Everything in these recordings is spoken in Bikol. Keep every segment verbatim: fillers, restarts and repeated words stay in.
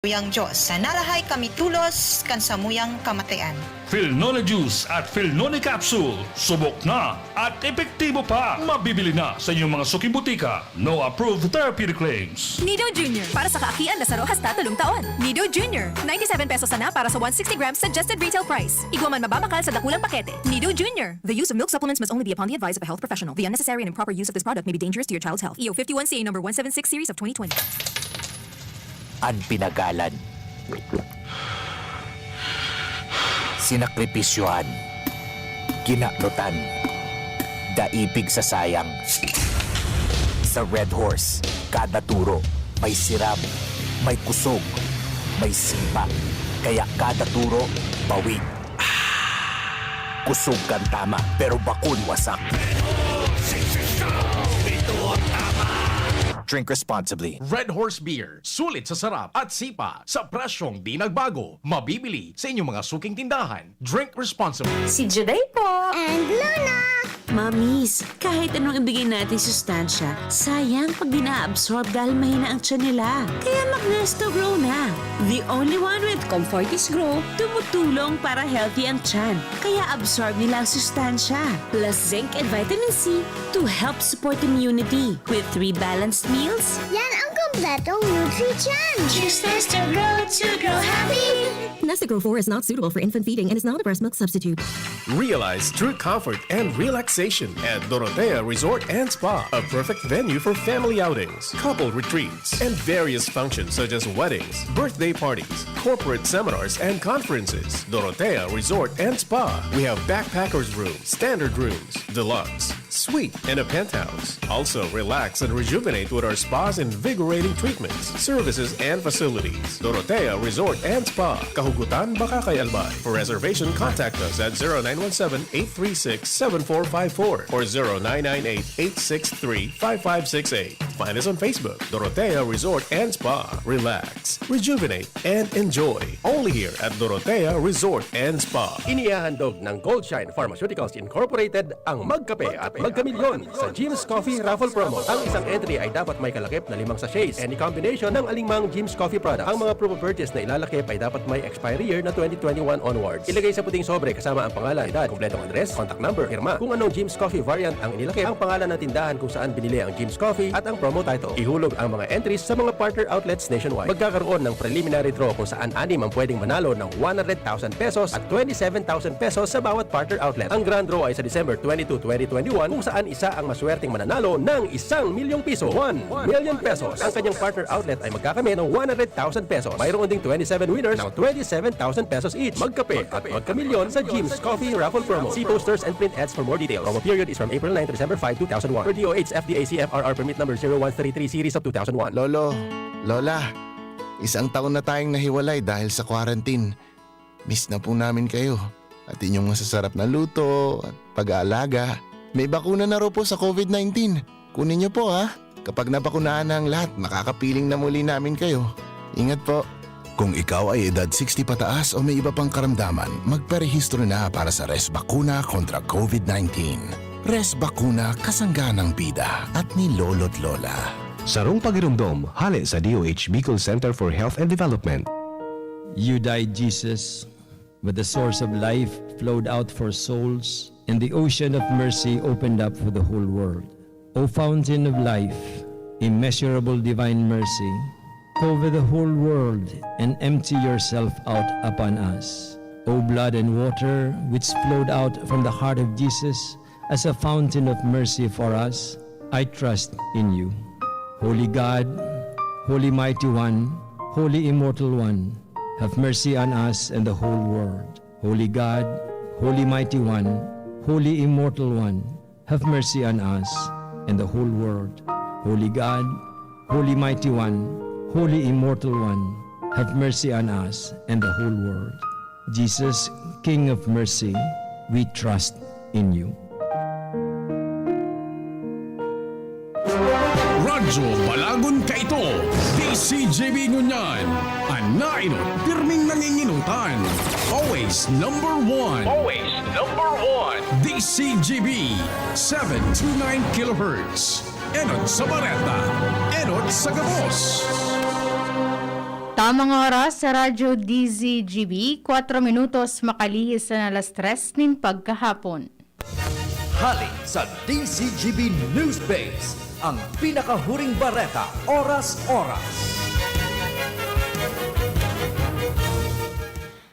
Samuyang Dios, sa narahay kami tolos kan samuyang kamatayan. Filnone Juice at Filnone Capsule, subok na at epektibo pa. Mabibili na sa inyong mga suking butika. No approved therapeutic claims. Nido Junior, para sa kaakian na saro hasta tolong taon. Nido Junior, ninety-seven pesos sana para sa one sixty grams suggested retail price. Igwa man mababakal sa dakulang pakete. Nido Junior. The use of milk supplements must only be upon the advice of a health professional. The unnecessary and improper use of this product may be dangerous to your child's health. E O fifty-one C A number one seven six series of twenty twenty. An pinagalan. Sinakripisyohan. Kinaknutan. Daipig sa sayang. Sa Red Horse, kada turo, may siram, may kusog, may sipa. Kaya kada turo, bawig. Kusog kan tama, pero bakun wasak. Drink responsibly. Red Horse Beer. Sulit sa sarap at sipa sa presyong di nagbago. Mabibili sa inyong mga suking tindahan. Drink responsibly. Si Juday po! And Luna! Mamis, kahit anong ibigay natin sustansya, sayang pag di na-absorb dahil mahina ang tiyan nila. Kaya mag-Nesto Grow na. The only one with Comfortis Grow, tumutulong para healthy ang tiyan. Kaya absorb nila ang sustansya, plus zinc and vitamin C to help support immunity. With three balanced meals, Yan ang kompletong Nutri-Tiyan! Choose Nesto Grow to grow happy! Nestigrow four is not suitable for infant feeding and is not a breast milk substitute. Realize true comfort and relaxation at Dorotea Resort and Spa, a perfect venue for family outings, couple retreats, and various functions such as weddings, birthday parties, corporate seminars, and conferences. Dorotea Resort and Spa. We have backpackers room, standard rooms, deluxe, suite, and a penthouse. Also, relax and rejuvenate with our spa's invigorating treatments, services, and facilities. Dorotea Resort and Spa, Kahugutan, Bacacay, Albay. For reservation, contact us at zero nine one seven, eight three six, seven four five four or zero nine nine eight, eight six three, five five six eight. Find us on Facebook, Dorotea Resort and Spa. Relax, rejuvenate, and enjoy. Only here at Dorotea Resort and Spa. Inihahandog ng Goldshine Pharmaceuticals Incorporated ang Magkape at Magkamilyon sa Jim's Coffee Raffle Promo. Ang isang entry ay dapat may kalakip na limang sachets, any combination ng alinmang Jim's Coffee product. Ang mga proof of purchase na ilalakip ay dapat may expiry year na twenty twenty-one onwards. Ilagay sa puting sobre kasama ang pangalan, edad, kompletong address, contact number, pirma. Kung anong Jim's Coffee variant ang inilakip, ang pangalan ng tindahan kung saan binili ang Jim's Coffee at ang promo title. Ihulog ang mga entries sa mga partner outlets nationwide. Magkakaroon ng preliminary draw kung saan anim ang pwedeng manalo ng one hundred thousand pesos at twenty-seven thousand pesos sa bawat partner outlet. Ang grand draw ay sa December twenty-two, twenty twenty-one, kung saan isa ang maswerteng mananalo ng isang milyong piso, one million pesos. Ang kanyang partner outlet ay magkakamit ng one hundred thousand pesos. Mayroon ding twenty-seven winners ng twenty-seven thousand pesos each. Magkape at magkamilyon sa Jim's Coffee Raffle Promo. See posters and print ads for more details. Promo period is from April nine to December five, two thousand one. Per D O H F D A C F R R permit number zero one three three series of two thousand one. Lolo, Lola, isang taon na tayong nahiwalay dahil sa quarantine. Miss na po namin kayo at inyong masasarap na luto at pag-aalaga. May bakuna na raw po sa COVID nineteen. Kunin niyo po, ha. Kapag nabakunahan na ang lahat, makakapiling na muli namin kayo. Ingat po. Kung ikaw ay edad sixty pataas o may iba pang karamdaman, magparehistro na para sa Res Bakuna kontra COVID nineteen. Res Bakuna, kasangga ng bida at ni Lolo't Lola. Sarong pagiromdom, hale sa D O H Bicol Center for Health and Development. You died, Jesus, but the source of life flowed out for souls, and the ocean of mercy opened up for the whole world. O fountain of life, immeasurable divine mercy, cover the whole world and empty yourself out upon us. O blood and water, which flowed out from the heart of Jesus as a fountain of mercy for us, I trust in you. Holy God, Holy Mighty One, Holy Immortal One, have mercy on us and the whole world. Holy God, Holy Mighty One, Holy Immortal One, have mercy on us and the whole world. Holy God, Holy Mighty One, Holy Immortal One, have mercy on us and the whole world. Jesus, King of Mercy, we trust in you. Radyo Balagon Kaito, D C G B ngunyan, an nainot pirming nanginginutan. Always number one. Always number one. D C G B, seven two nine kilohertz. Enot sa bareta, enot sa gabos. Tamang oras sa Radyo D Z G B, kwatro minutos makalihis na alas tres nin pagkahapon. Hali sa D Z G B News Base, ang pinakahuring bareta, oras-oras.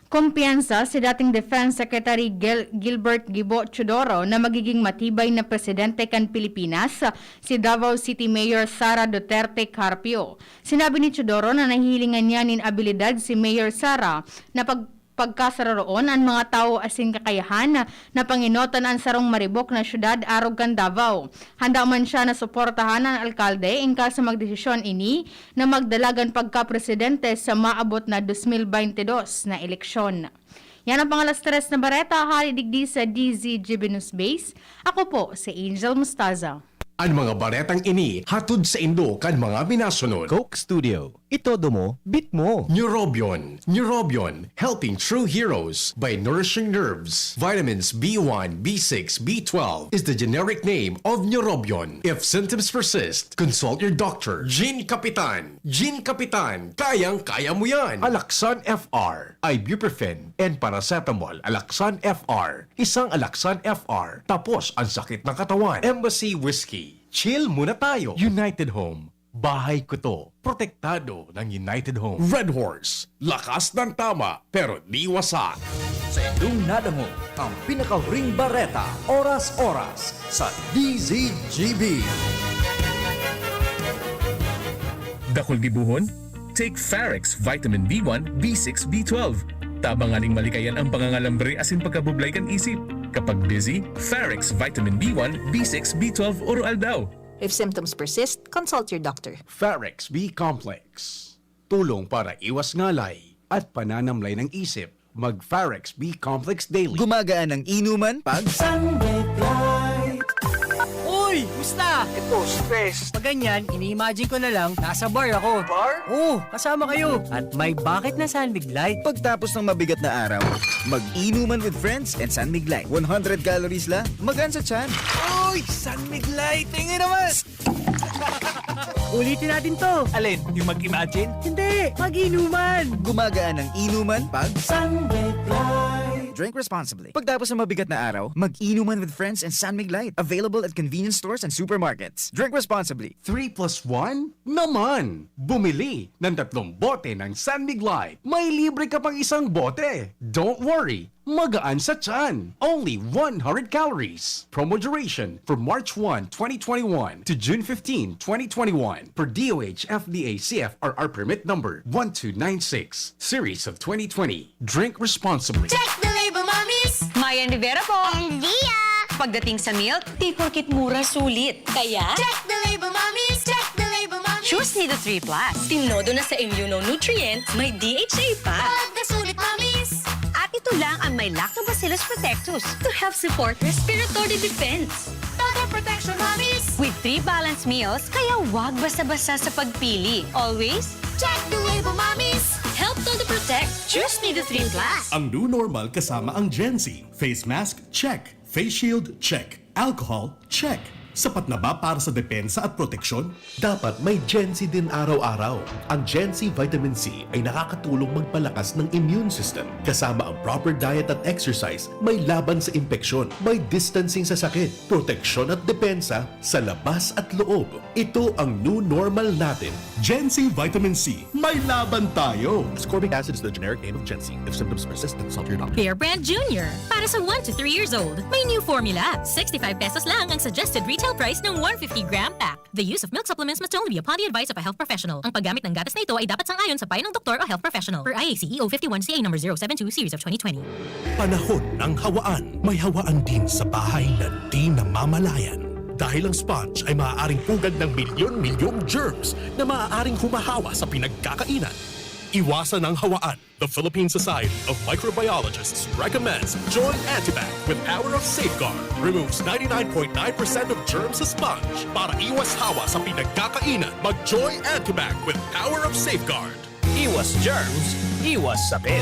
Kumpiyansa si dating Defense Secretary Gil-, Gilbert Gibo Teodoro na magiging matibay na presidente kan Pilipinas, si Davao City Mayor Sara Duterte Carpio. Sinabi ni Teodoro na nahihilingan niya nin abilidad si Mayor Sara na pag-, pagkasaroroon an mga tawo asin kakayahan na pangenotan an sarong maribok na syudad arog kan Davao. Handa man siya na suportahan an alkalde in kaso magdesisyon ini na magdalagan pagkapresidente sa maabot na dos mil baynte dos na eleksyon. Yan ang pangalas tres na bareta, hali digdi sa D Z G B News Base. Ako po si Angel Mustaza. An mga baretang ini hatod saindo kan mga minasunod. Coke Studio. Itodo mo, beat mo. Neurobion. Neurobion, helping true heroes by nourishing nerves. Vitamins B one, B six, B twelve is the generic name of Neurobion. If symptoms persist, consult your doctor. Gin Kapitan. Gin Kapitan, kayang-kaya mo yan. Alaxan F R, ibuprofen, and paracetamol. Alaxan F R. Isang Alaxan F R, tapos ang sakit ng katawan. Embassy Whiskey. Chill muna tayo. United Home. Bahay ko to. Protektado ng United Home. Red Horse. Lakas ng tama, pero di wasak. Sa indong nadangog ang pinakahuring bareta, oras-oras, sa D Z G B. Dakul gibohon? Take Farex Vitamin B one, B six, B twelve. Tabang nganing malikayan ang pangangalambre asin pagkabublay kan isip. Kapag busy, Farex Vitamin B one, B six, B twelve oro-aldaw. If symptoms persist, consult your doctor. Farex B Complex. Tulong para iwas ngalay at pananamlay ng isip. Mag Farex B Complex Daily. Gumagaan ang inuman pag Sunday Light. Uy! Musta? Ito, stress. Pag ganyan, ini-imagine ko na lang, nasa bar ako. Bar? Oo, kasama kayo. At may bakit na San Mig Light. Pagtapos ng mabigat na araw, mag-inuman with friends and San Mig Light. One hundred calories lang, magaan sa tiyan. Uy! San Mig Light! Tingin naman! Ulitin natin to. Alin? Yung mag-imagine? Hindi! Mag-inuman! Gumagaan ang inuman pag San Mig Light. Drink responsibly. Pagtapos ng mabigat na araw, mag-inuman with friends and San Mig Light. Available at convenience stores and supermarkets. Drink responsibly. Three plus one? Naman! Bumili ng tatlong bote ng San Mig Light. May libre ka pang isang bote. Don't worry! Magaan sa tiyan. Only one hundred calories. Promo duration from March one, twenty twenty-one to June fifteen, twenty twenty-one. Per D O H F D A C F R R permit number one two nine six, series of twenty twenty. Drink responsibly. Check the label, mommies! Mayan Rivera po. And Lia! Pagdating sa milk, di porket mura, sulit. Kaya? Check the label, mommies! Check the label, mommies! Choose Nido three plus. Tinodo na sa immunonutrient, may D H A pa. Pag nasulit, mommies! At ito lang ang may Lactobacillus protectus to help support respiratory defense. Total protection, mommies! With three balanced meals, kaya wag basta-basta sa pagpili. Always check the label, mommies! Help Todo Protect. Choose Nido three plus. Ang new normal kasama ang Gen Z. Face mask, check. Face shield, check. Alcohol, check. Sapat na ba para sa depensa at proteksyon? Dapat may Gen Z din araw-araw. Ang Gen Z Vitamin C ay nakakatulong magpalakas ng immune system. Kasama ang proper diet at exercise, may laban sa impeksyon, may distancing sa sakit, proteksyon at depensa sa labas at loob. Ito ang new normal natin. Gen Z Vitamin C, may laban tayo! Ascorbic acid is the generic name of Gen Z. If symptoms persist, consult your doctor. Bear Brand Junior, para sa one to three years old. May new formula. Sixty-five pesos lang ang suggested retail price ng one fifty gram pack. The use of milk supplements must only be upon the advice of a health professional. Ang paggamit ng gatas na ito ay dapat sang-ayon sa payo ng doktor o health professional. Per I A C E O fifty-one C A number zero seven two series of twenty twenty. Panahon ng hawaan. May hawaan din sa bahay na di namamalayan. Dahil ang sponge ay maaaring pugad ng milyon-milyong germs na maaaring humahawa sa pinagkakainan. Iwasan ang hawaan. The Philippine Society of Microbiologists recommends Joy Antibac with power of safeguard. Removes ninety-nine point nine percent of germs sa sponge. Para iwas hawa sa pinagkakainan, mag Joy Antibac with power of safeguard. Iwas germs, iwas sakit.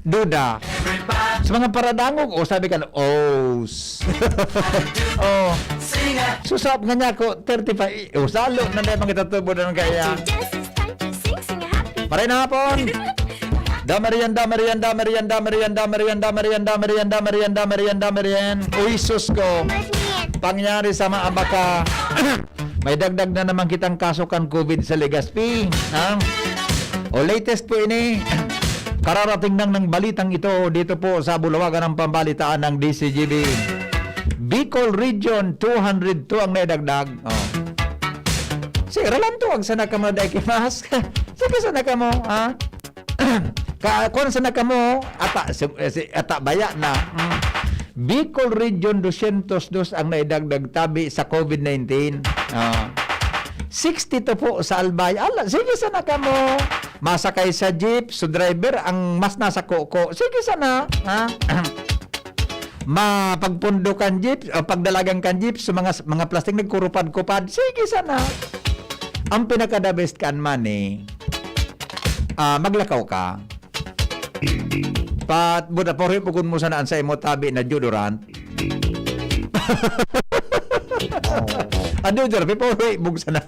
Duda. Sa mga paradangog, o sabi ka na, "Oh." Oh. Susap nga niya ako, thirty-five. O, salo na na yung mga tatubo na kaya. Just, it's time to sing, sing happy. Maray na hapon. Damarian, damarian, damarian, damarian, damarian, damarian, damarian, damarian, damarian, damarian. Uy, sus ko. Pangyari sa mga baka. May dagdag na naman kitang kaso kan COVID sa Legazpi. Ha? O, latest po ini. Kararating lang ng balitang ito dito po sa bulawagan ng pambalitaan ng D C G B. Bicol Region two hundred two ang naidagdag. Oh. Sige, ralantuag sana kamo na dai ki mask. Sige sana kamo, ha? Ka, kung sana kamo, ata, si, si, ata baya na. Mm. Bicol Region dosyentos dos ang naidagdag tabi sa COVID nineteen. Ah. Sixty-two po sa Albay. Ala, sige sana kamo. Masakay sa jeep, so driver, ang mas nasa koko. Sige sana, ha? Mapagpundo kan jeep, o pagdalagan kan jeep, sa mga, mga plastic nagkurupad-kupad. Sige sana. Ang pinaka-the best kan money, ah, maglakaw ka. Pat, buda, pahuhibog mo sana ang sa imo tabi na deodorant. Ang deodorant, pahuhibog sana.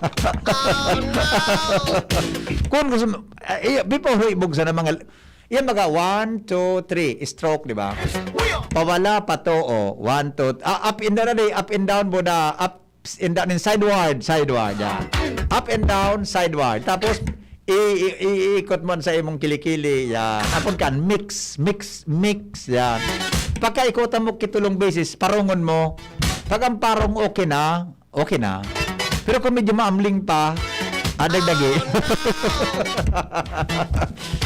Kung gusto mo, ah, iya, pahuhibog sana mga, yan mga one, two, three, stroke, di ba? Pawala, patuo. One, two, ah, up and down na di, up and down, buda, up and down, and sideward, sideward, yan. Up and down, sideward. Tapos, i, i, i, iikot mo sa imong kilikili, yan. Tapos kan, mix, mix, mix, yan. Pagkaikutan mo kitulong beses, parungon mo. Pag ang parong okay na, okay na. Pero kung medyo maamling pa, ah, dagdagi.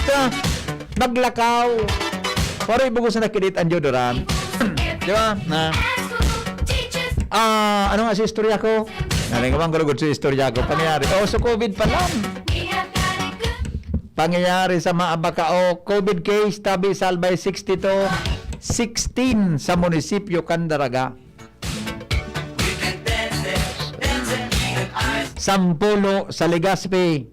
Ta, maglakaw. Pero ibugo sa nakidit ang deodorant. Di ba? Na, ah, ano nga si istorya ko? Nalingawan ko lugod sa istorya ko. Pangyayari. Oh, so COVID pa lang. Pangyayari sa mga baka. Oh, COVID case, tabi sa Albay sixty-two, sixteen sa munisipyo Candaraga. Sampulo sa Legazpi.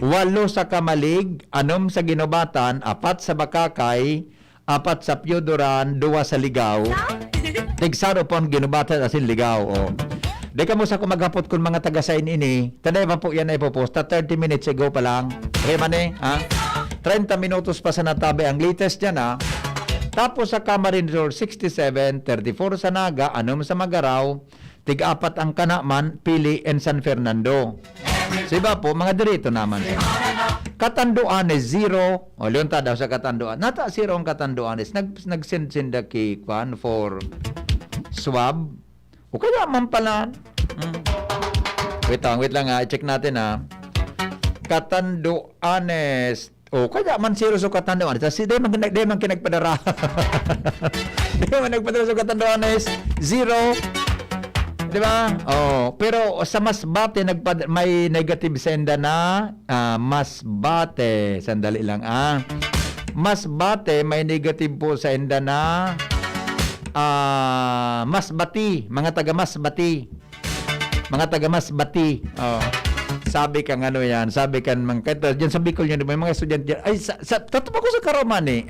Walo sa Camalig, anom sa Guinobatan, apat sa Bacacay, apat sa Pioduran, duwa sa Ligao. Tigsaro po ang Guinobatan asin Ligao, oh. Di kamo sa kumaghapot kun mga taga sain ini, taday pa po yan ay puposta, thirty minutes ago pa lang. Okay man eh, ha? Treinta minutos pa sa natabi ang latest dyan, ha? Tapos sa Camarines Sur, sixty-seven, thirty-four sa Naga, anom sa Magarao, tig-apat ang Canaman, Pili, and San Fernando. Sa iba po, mga direto naman. Catanduanes, zero. O, leon ta daw sa Catanduanes. Nata zero ang Catanduanes. Nag, nag-send sinda ki, kwan, for swab. O kaya man pala. Hmm. Wait lang, wait lang ha. I-check natin ha. Catanduanes. O kaya man zero sa Catanduanes. Kasi di man, di man kinagpadara. Di man nagpadara sa Catanduanes. Zero. Di ba? Oh, pero sa Masbate nagpad-, may negative senda na, ah, Masbate. Sandali lang ah. Masbate may negative po sa enda na, ah, Masbati, mga taga Masbati. Mga taga Masbati. Oh. Sabi kang ano yan, sabi kan mga, kahit diyan sa Bicol yun, di ba, yung mga estudyante diyan, ay, sa, sa, totoo ko sa Carao man eh.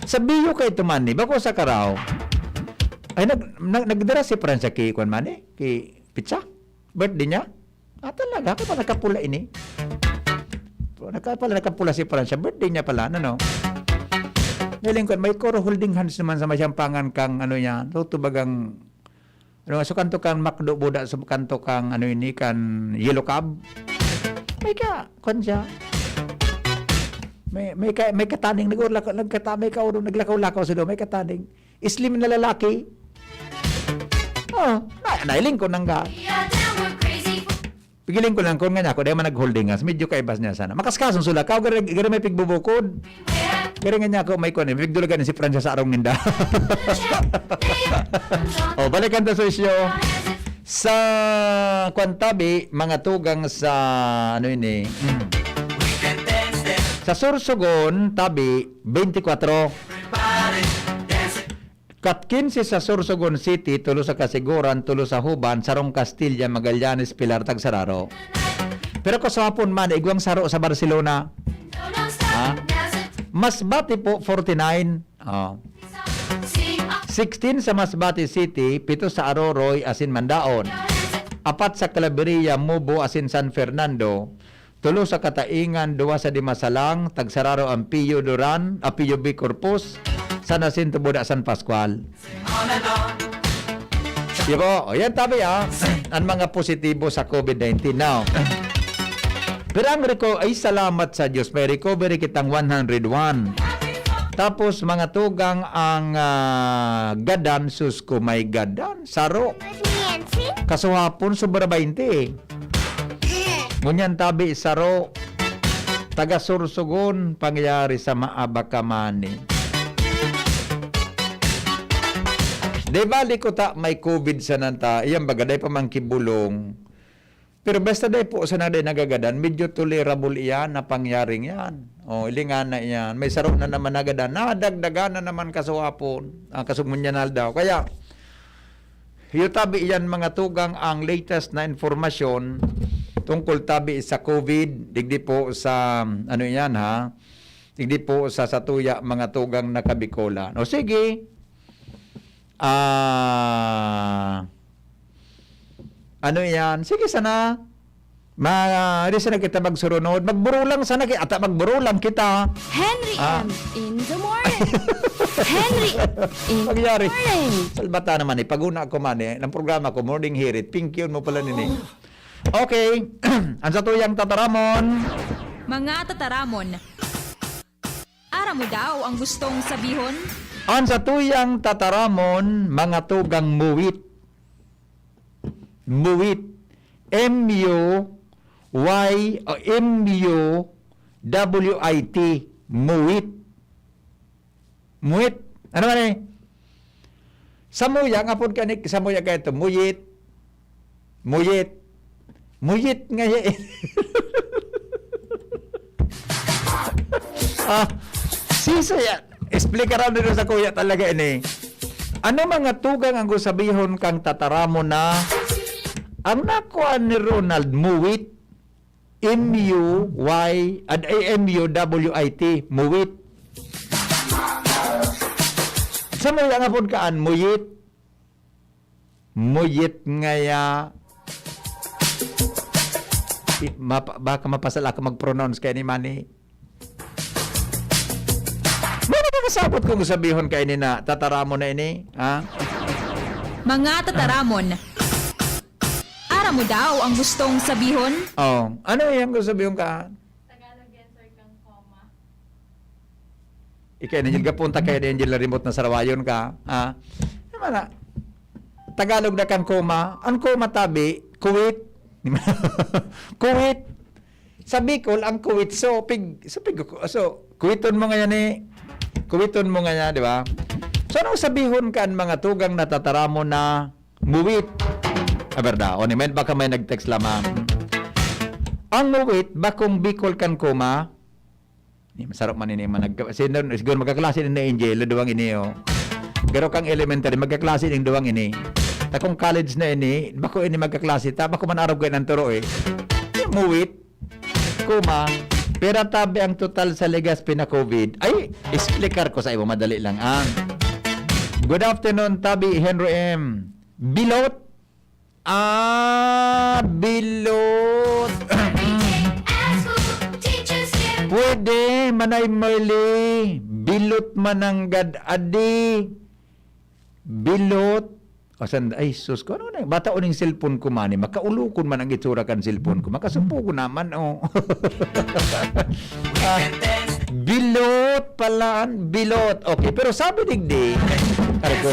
Sa Bio kayo ito man eh, bako sa Carao. Ay, nag, nag, nagdara si Francia kay kwan man eh, kay Pizza? Birthday niya? Ah, talaga? Kaya pa nakapula ini? Naka, pala nakapula si Francia. Birthday niya pala, ano, no? Galing ko, may koro holding hands naman sa masyampangan kang, ano niya, tutubagang, ano, so kanto kang Macdo Buda, so kanto kang, ano ini, kan Yellow Cab. May ka, kwan siya. May, may ka, may kataning, nag-urlak, nagkata, may kaurong, naglakaw-lakaw sa doon, may kataning. Slim na lalaki. Oh, na, nailing ko nang ga. Pigiling ko lang kung nga niya ako, dahil man nag-holding hands, medyo kaibas niya sana. Makaskasong sila, kao gari, gari may pigbubukod. Gari nga niya ako, may kuwan eh, pigdulagan si Francia sa arong ninda. Oh, balikan ta sa isyo. Sa Kwantabi, mga tugang sa, ano ini? Hmm. Sa Sorsogon, tabi, twenty-four. Kat quince sa Sorsogon City, tulo sa Casiguran, tulo sa Juban, sarong Castilla, Magallanes, Pilar, Tagsararo. Pero kung sa hapon man, igwang saro sa Barcelona. Ha? Masbate po, forty-nine. Oh. Sixteen sa Masbate City, pito sa Aroroy asin Mandaon. Apat sa Claveria, Mubo asin San Fernando. Tulo sa Kataingan, duwa sa Dimasalang, tagsararo ang Pio Duran, ah, Pio B Corpus, San Jacinto, Buda, San Pascual. Di ba? O, yan tabi, ah. Ang mga positibo sa COVID nineteen now. Pero ang reco-, ay, salamat sa Diyos, may recovery kitang one hundred one. Tapos, mga tugang ang, ah, gadan, sus ko, may gadan, saro. Kasuhapon, sobra twenty eh. Ngunyan tabi, saro. Taga Sorsogon, pangyari sa Maaba ka man eh. Di bali ko ta may COVID sa nanta, iyan baga, dai pa man kibulong. Pero basta dai po sa na dai nagagadan, medyo tolerable iyan na pangyaring yan. O, ilingana iyan. May saro na naman nagadan, nadagdagan na naman kasuhapon, ang kasumunyanal daw. Kaya, iyo tabi iyan, mga tugang, ang latest na informasyon tungkol tabi sa COVID, digdi po sa, ano iyan ha, digdi po sa satuya, mga tugang na Kabikolan. O sige, ah, ano iyan? Sige sana, ma-, di sana kita magsurunod. Magburulang sana ki-, ata magburulang kita. Henry Ah. M in the morning. Henry in Pagyari. the morning. Salbata naman eh. Pag-una ko man eh, ng programa ko, Morning Hirit, pingkiyon mo pala nini. Okay. Ang satuyang tataramon. Mga tataramon. Aram mo daw ang gustong sabihon? Ang satuyang tataramon, mga tugang muwit. Muwit. M U Y, o M U W I T. Muwit. Muwit. Ano man eh? Samuya, ang apod ka ni, samuya ka ito, muyit. Muyit. Muyit nga yan. Ah, sisa yan. Explica raw nila sa kuya talaga ini. Ano mga tugang ang gusabihon kang tataramon na ang nakuha ni Ronald Muwit? M U Y, ad-, ay, M U W I T, Muwit. Sa mga nga pud kaan, Muyit. Muyit ngaya. I-, mapa-, baka mapasal ako mag-pronounce kay ni Manny. May nakakasabot kung sabihon kay ni na tataramon na ini, ha? Mga tataramon. Aram mo daw ang gustong sabihon? Oh, ano yung gusto sabihon ka? Tagalog yan, sir, kang comma. Ikaw, Angel, gapunta kayo ni Angel na remote na sarawayon ka, ha? Naman na, Tagalog na kang comma. Ang comma tabi, Kuwait. Kuwait. Sa Bicol, ang Kuwait. So, pig, so, pig, so, Kuwaiton mo ngayon eh. Kuwaiton mo ngayon, di ba? So, anong sabihon ka ang mga tugang na tataramon na Muwit. Ah, berda. O, ni, may, baka may nag-text lamang. Ang muwit, bakong Bicol kan comma. Ni, masarap man ini, man, nag-, sino, siguro magkaklase ni Angel, duwang ini, oh. Pero kang elementary, magkaklase ning duwang ini. Ta kung college na ini, bako ini magkaklase, ta bako man arog kayo ng turo, eh. Muwit, comma, pera tabi ang total sa Legazpi na COVID. Ay, explicar ko sa imo, madali lang, ah. Good afternoon, Tabi Henry M. Bilot? Ah, bilot. Pwede, Manay Merly. Bilot mananggad adi. Bilot. O, san-, ay, sus ko. Ano na? Bata uning cellphone ko man, eh. Makaulukon man ang itsura kan cellphone ko. Makasupo ko naman, oh. Ah, bilot pala, bilot. Okay, pero sabi digdi, Aray ko,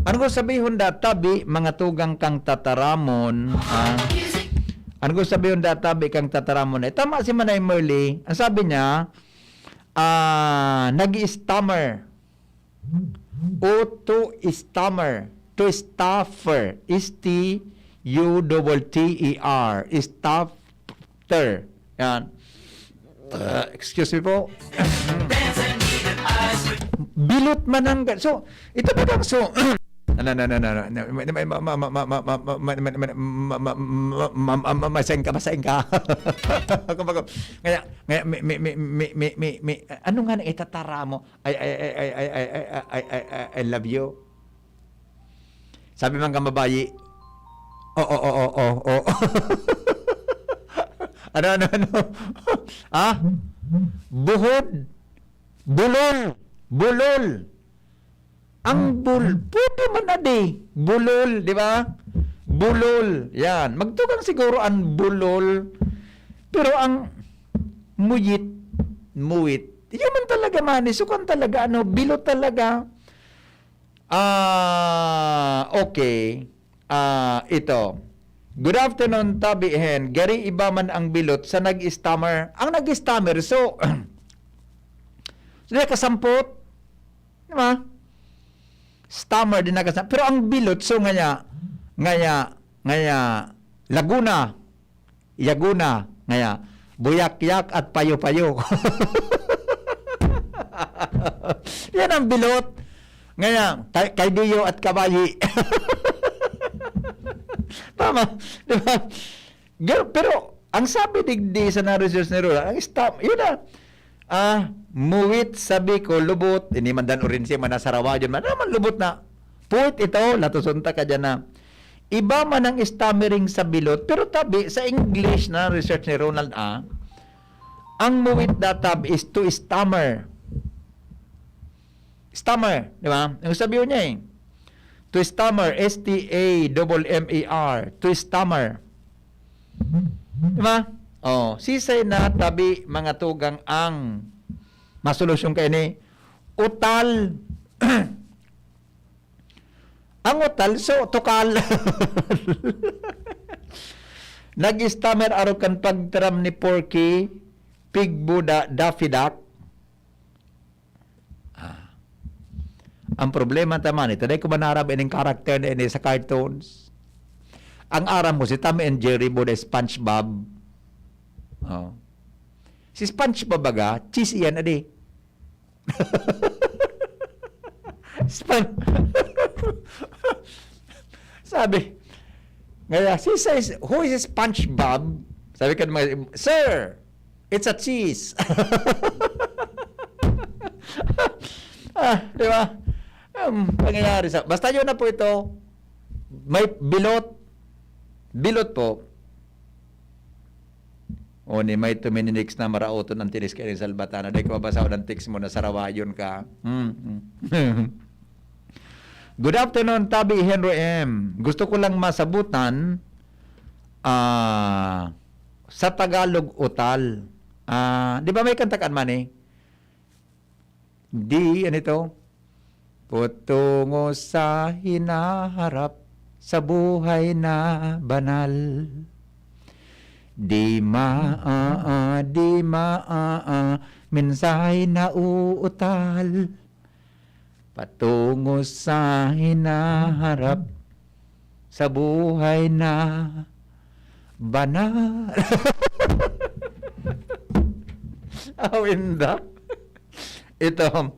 ano ko sabihon da, tabi, mga tugang kang tataramon, ah? Ano ko sabihon da, tabi, kang tataramon? Eh, tama si Manay Merly. Ang sabi niya, ah, nag-i-stammer. O to stammer. To staffer. S T U T T E R. Staffer. Yan. Uh, excuse me po. Bilot mananggad. So, ito ba bang so, Ano, ano, ano, ano, ano, ma-, ma-, ma-, ma-, ma-, ma-, ma-, ma-, ma-, ma-, ma-, ma-, ma-, ma-, ma-, ma-, masain ka, masain ka. Kumbaga, ngaya, ngaya, mi, mi, mi, mi, mi, mi, mi, ano nga nang itatara mo? I, I, I, I, I, I, I, I, I, I love you. Sabi man kan babayi, "Oo, oo, oo, oo." Ano, ano, ano? Ah? Buhod? Bulol? Bulol? Ang bul-, pwede man adi. Bulol, di ba? Bulol. Yan. Magtugang siguro ang bulol. Pero ang muyit, muwit. Yun man talaga, man. Isukan talaga, ano, bilo talaga. Ah, okay. Ah, ito. Good afternoon, Tabi Hen. Gari iba man ang bilot sa nag-stammer. Ang nag-stammer, so, so, nakasampot. Di ba? Stammer din nakasampot. Pero ang bilot, so, ngaya, ngaya, ngaya, Laguna. Yaguna, ngaya, buyakyak at payo-payo. Yan ang bilot. Ngaya, kay, kay Dio at kabayi. Tama, di ba? Pero, pero, ang sabi digdi sa na-research ni Roland, ang stam-, yun na, ah, muwit sabi ko, lubot, ini man dan orin siya, man na Sarawayon, man naman lubot na. Puwit ito, latuson ta ka dyan na. Iba man ang stammering sa bilot, pero tabi, sa English na research ni Ronald A, ang muwit datab is to stammer. Stammer, di ba? Yung sabi niya eh. To stammer, S T A M M E R, to stammer. Di ba? Oh, sisay na tabi mga tugang ang masolusyon kaini? Utal. Ang utal, so, tukal. Nag-stammer arog kan pagtaram ni Porky Pig Buda Daffy Duck. Ah. Ang problema ta man, ito dai ko manarab ining character na ini sa cartoons. Ang aram ko, si Tom and Jerry, Buda, SpongeBob. Oh. Si SpongeBob baga, cheese iyan, adi. Spon-, sabi, ngaya, "Si, si, who is SpongeBob?" Sabi kan mga, "Sir, it's a cheese." Ah, di ba? Um, pangyayari sa, basta yun na po ito. May bilot. Bilot po. O ni may tumininiks na maraoton ang tinis kaining salbatana. Dai ko mabasa ang text mo na sarawayon ka. Mm, mm. Good afternoon, Tabi Henry M. Gusto ko lang masabutan, ah, sa Tagalog, utal. Ah, di ba may kanta kan man eh? Di, ano ito? Patungo sa hinaharap sa buhay na banal. Di maa, di maa, mensahe na uutal. Patungo sa hinaharap sa buhay na banal. Aw, inda. Ito,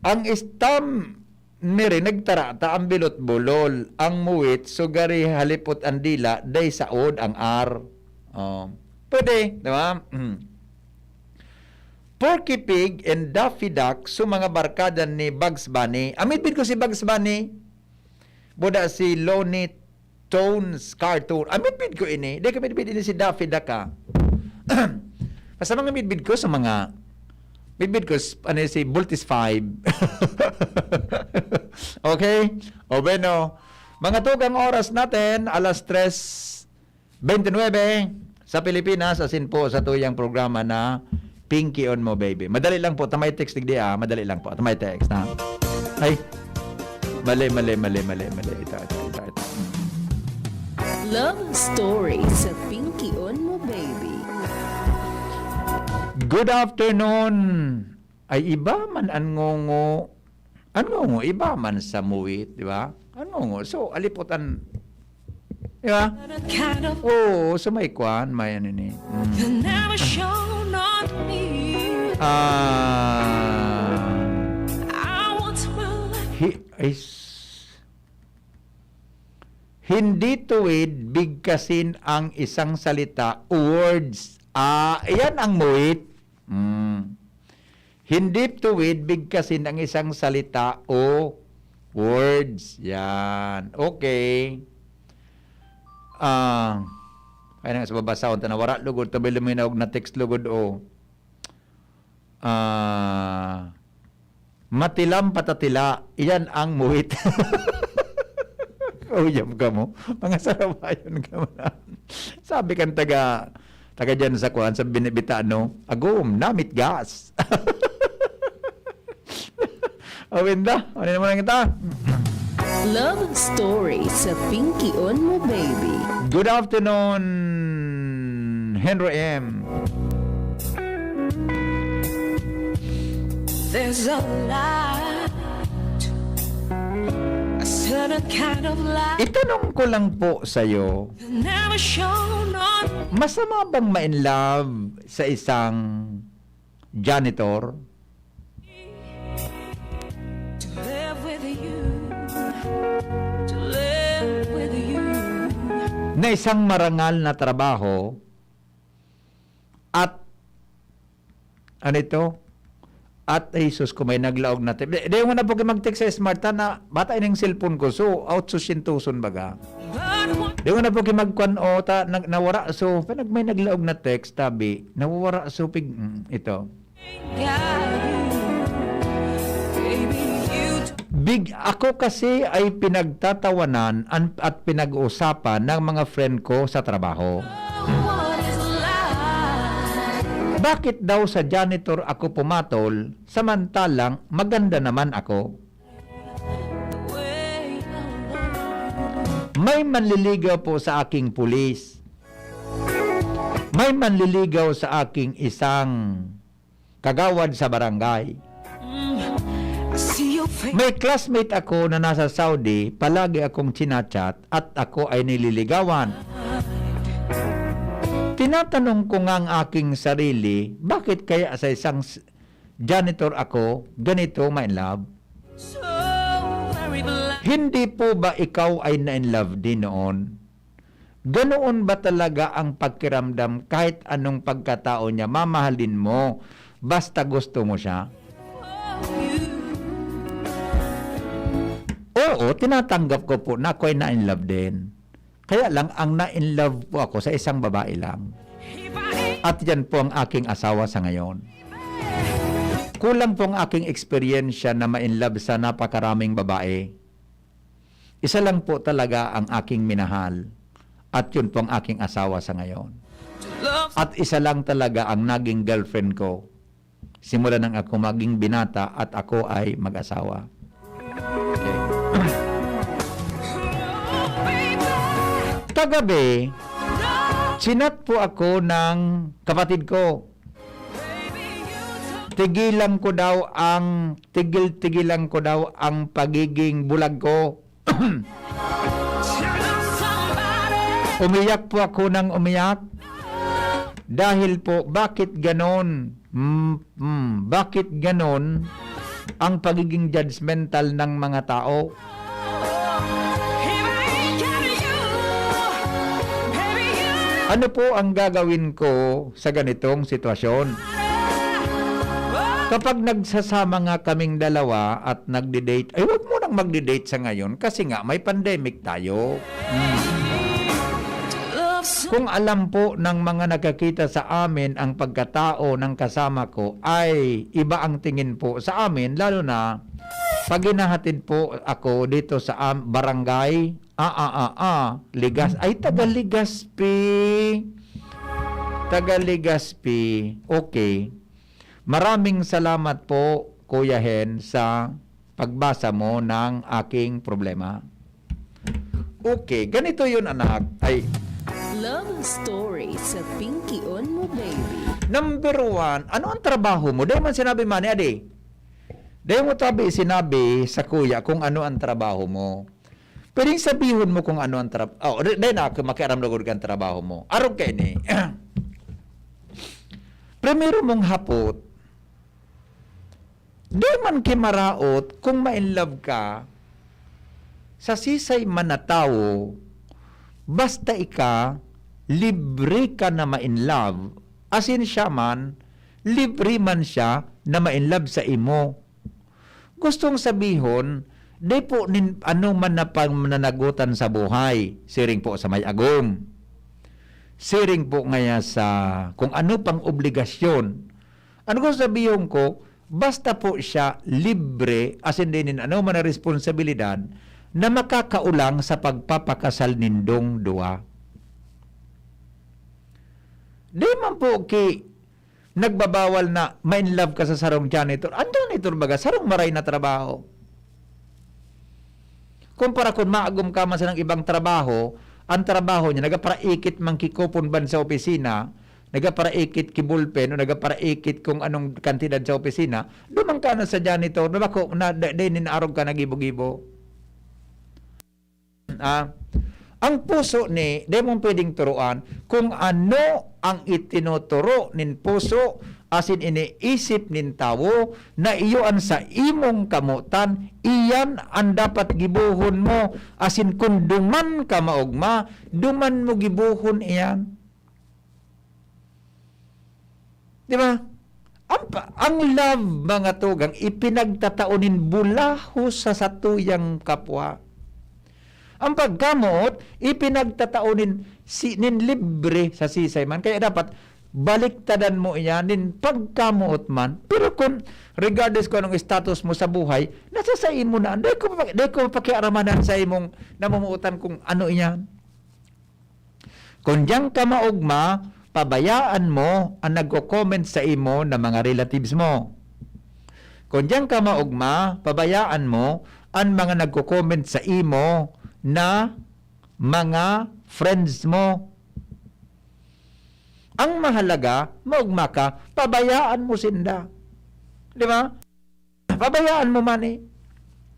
ang stammering nagtarata, ang bilot bulol, ang muwit, sugari halipot ang dila, dai saod ang R. Oh. Pwede, di ba? Mm. Porky Pig and Daffy Duck, so mga barkada ni Bugs Bunny. Ang midbid ko si Bugs Bunny, buda si Looney Tunes cartoon. Ang midbid ko ini. Di ko midbid ini si Daffy Duck, ah. Basta mga midbid ko sa mga, midbid ko s-, ano, si Voltes five. Okay? O bueno, mga tugang oras natin, alas tres twenty-nine sa Pilipinas, asin po sa tuyang programa na Pinky on Mo Baby. Madali lang po, tamay text digdi, ah, madali lang po, tamay text na. Ay, mali, mali, mali, mali, mali. Ito, ito, ito, ito. Love Story sa Pinky on Mo Baby. Good afternoon. Ay, iba man an ngongo. An ngongo, iba man sa muwit, di ba? An ngongo. So, alipotan, di ba? Oo, so may kwan, may ano ni. Mm. Ah, hi, ay, s- Hindi tuwid bigkasin ang isang salita o words. Ah, iyan ang muwit. Mm. Hindi tuwid bigkasin ang isang salita o words. Yan. Okay. Ah, kaya na nga sa babasahon ta na wara lugod, tabay luminaw na text lugod, oh. Ah, matilam patatila, iyan ang muwit. Uyab ka mo. Mga sarabayan ka mo na. Sabi kan taga, taga dyan sa kuan, sa binibita, no? Agom, namit gas. Awinda, ano naman ang kita? Love Story sa Pinky on Mo Baby. Good afternoon, Henry M. There's a light, a certain kind of light Itanong ko lang po sa'yo, never shown on masama bang ma-in love sa isang janitor? To live with you, to live with you. Na isang marangal na trabaho at ano ito? At Jesus ko may naglaog na text. Di, di mo na po kayo mag-text sa smart ha, na bata ining cellphone ko. So, out susintuson baga. But one Di mo na po kayo magkwan o ta, nag, nawara. So, pinag may naglaog na text, tabi, nawara. So, pig, mm, ito. got you, baby, you Big, ako kasi ay pinagtatawanan an, at pinag-uusapan ng mga friend ko sa trabaho. know what is life. Bakit daw sa janitor ako pumatol, samantalang maganda naman ako? The way I love May manliligaw po sa aking pulis. May manliligaw sa aking isang kagawad sa barangay. I see your face. May classmate ako na nasa Saudi, palagi akong chinachat at ako ay nililigawan. Tinatanong ko nga ang aking sarili, bakit kaya sa isang s- janitor ako ganito ma-in love? So very blind. Hindi po ba ikaw ay na-in love din noon? Ganoon ba talaga ang pakiramdam kahit anong pagkatao niya, mamahalin mo, basta gusto mo siya? Oo, tinatanggap ko po na ako'y na-in love din. Kaya lang, ang na-in love po ako sa isang babae lang. At yan po ang aking asawa sa ngayon. Kulang po ang aking eksperyensya na ma-in love sa napakaraming babae. Isa lang po talaga ang aking minahal. At yun po ang aking asawa sa ngayon. At isa lang talaga ang naging girlfriend ko. Simula nang ako maging binata at ako ay mag-asawa. Okay. Kagabi, chinat po ako ng kapatid ko. Tigilan ko daw ang, tigil-tigilan ko daw ang pagiging bulag ko. Umiyak po ako ng umiyak. Dahil po, bakit ganon? Mm, mm, bakit ganon ang pagiging judgmental ng mga tao? Ano po ang gagawin ko sa ganitong sitwasyon? Kapag nagsasama nga kaming dalawa at nagde-date, ay, wag mo nang magde-date sa ngayon kasi nga may pandemic tayo. Kung alam po ng mga nakakita sa amin ang pagkatao ng kasama ko, ay iba ang tingin po sa amin, lalo na pag hinahatid po ako dito sa am-, barangay, ah, ah, ah, ah, Ligas. Ay, taga Legazpi. Taga Legazpi. Okay. Maraming salamat po, Kuya Hen, sa pagbasa mo ng aking problema. Okay, ganito yun, anak. Ay, Love Story sa Pinky on Mo Baby. number one, ano ang trabaho mo? Dahil man sinabi man ni Adi. Dahil mo tabi sinabi sa kuya kung ano ang trabaho mo. Pwedeng sabihon mo kung ano ang trabaho. Oh, dahil na ako makiaram lugod kang trabaho mo. Arog kayo ni. Primero mong hapot, di man kimaraot kung ma-in love ka sa sisay man na tawo Basta ika, libre ka na ma-in love, asin siya man, libre man siya na ma-in love sa imo. Gustong sabihon, di po nin ano man na pananagutan sa buhay, siring po sa may agom. Siring po ngaya sa kung ano pang obligasyon. Ano ko sabihon ko, basta po siya libre, asin di nin ano man na responsibilidad, na makakaulang sa pagpapakasal nindong duwa. Di man po ki nagbabawal na ma-in love ka sa sarong janitor. Ang janitor baga, sarong maray na trabaho. Kumpara kun maagom ka man sa nang ibang trabaho, ang trabaho niya, nagaparaikit man ki kupon ban sa opisina, nagaparaikit ki ballpen, o nagaparaikit kung anong kantidad sa opisina, duman ka na sa janitor, na bako, na, da-, dai nin arog ka nagibo-gibo. Ah, ang puso ni, dai mo pwedeng turoan kung ano ang itinuturo nin puso asin iniisip nin tawo na iyo an sa imong kamotan, iyan an dapat gibohon mo, asin kun duman ka maogma, duman mo gibohon iyan. Di ba? Ang pa-, ang love, mga tugang, ipinagtatao nin bulahos sa satuyang kapwa. Ang pagkamoot, ipinagtatao nin si-, nin libre sa sisay man. Kaya dapat, baliktadan mo iyan, nin pagkamoot man. Pero kung, regardless kung anong status mo sa buhay, nasa sa imo na. Dai ko pa-, dai ko pakiaramanan sa imong namumuutan kung ano iyan. Kun diyan ka maogma, pabayaan mo an nagko-comment sa imo na mga relatives mo. Kun diyan ka maogma, pabayaan mo an mga nagko-comment sa imo na mga friends mo. Ang mahalaga, maogma ka, pabayaan mo sinda. Di ba? Pabayaan mo man eh.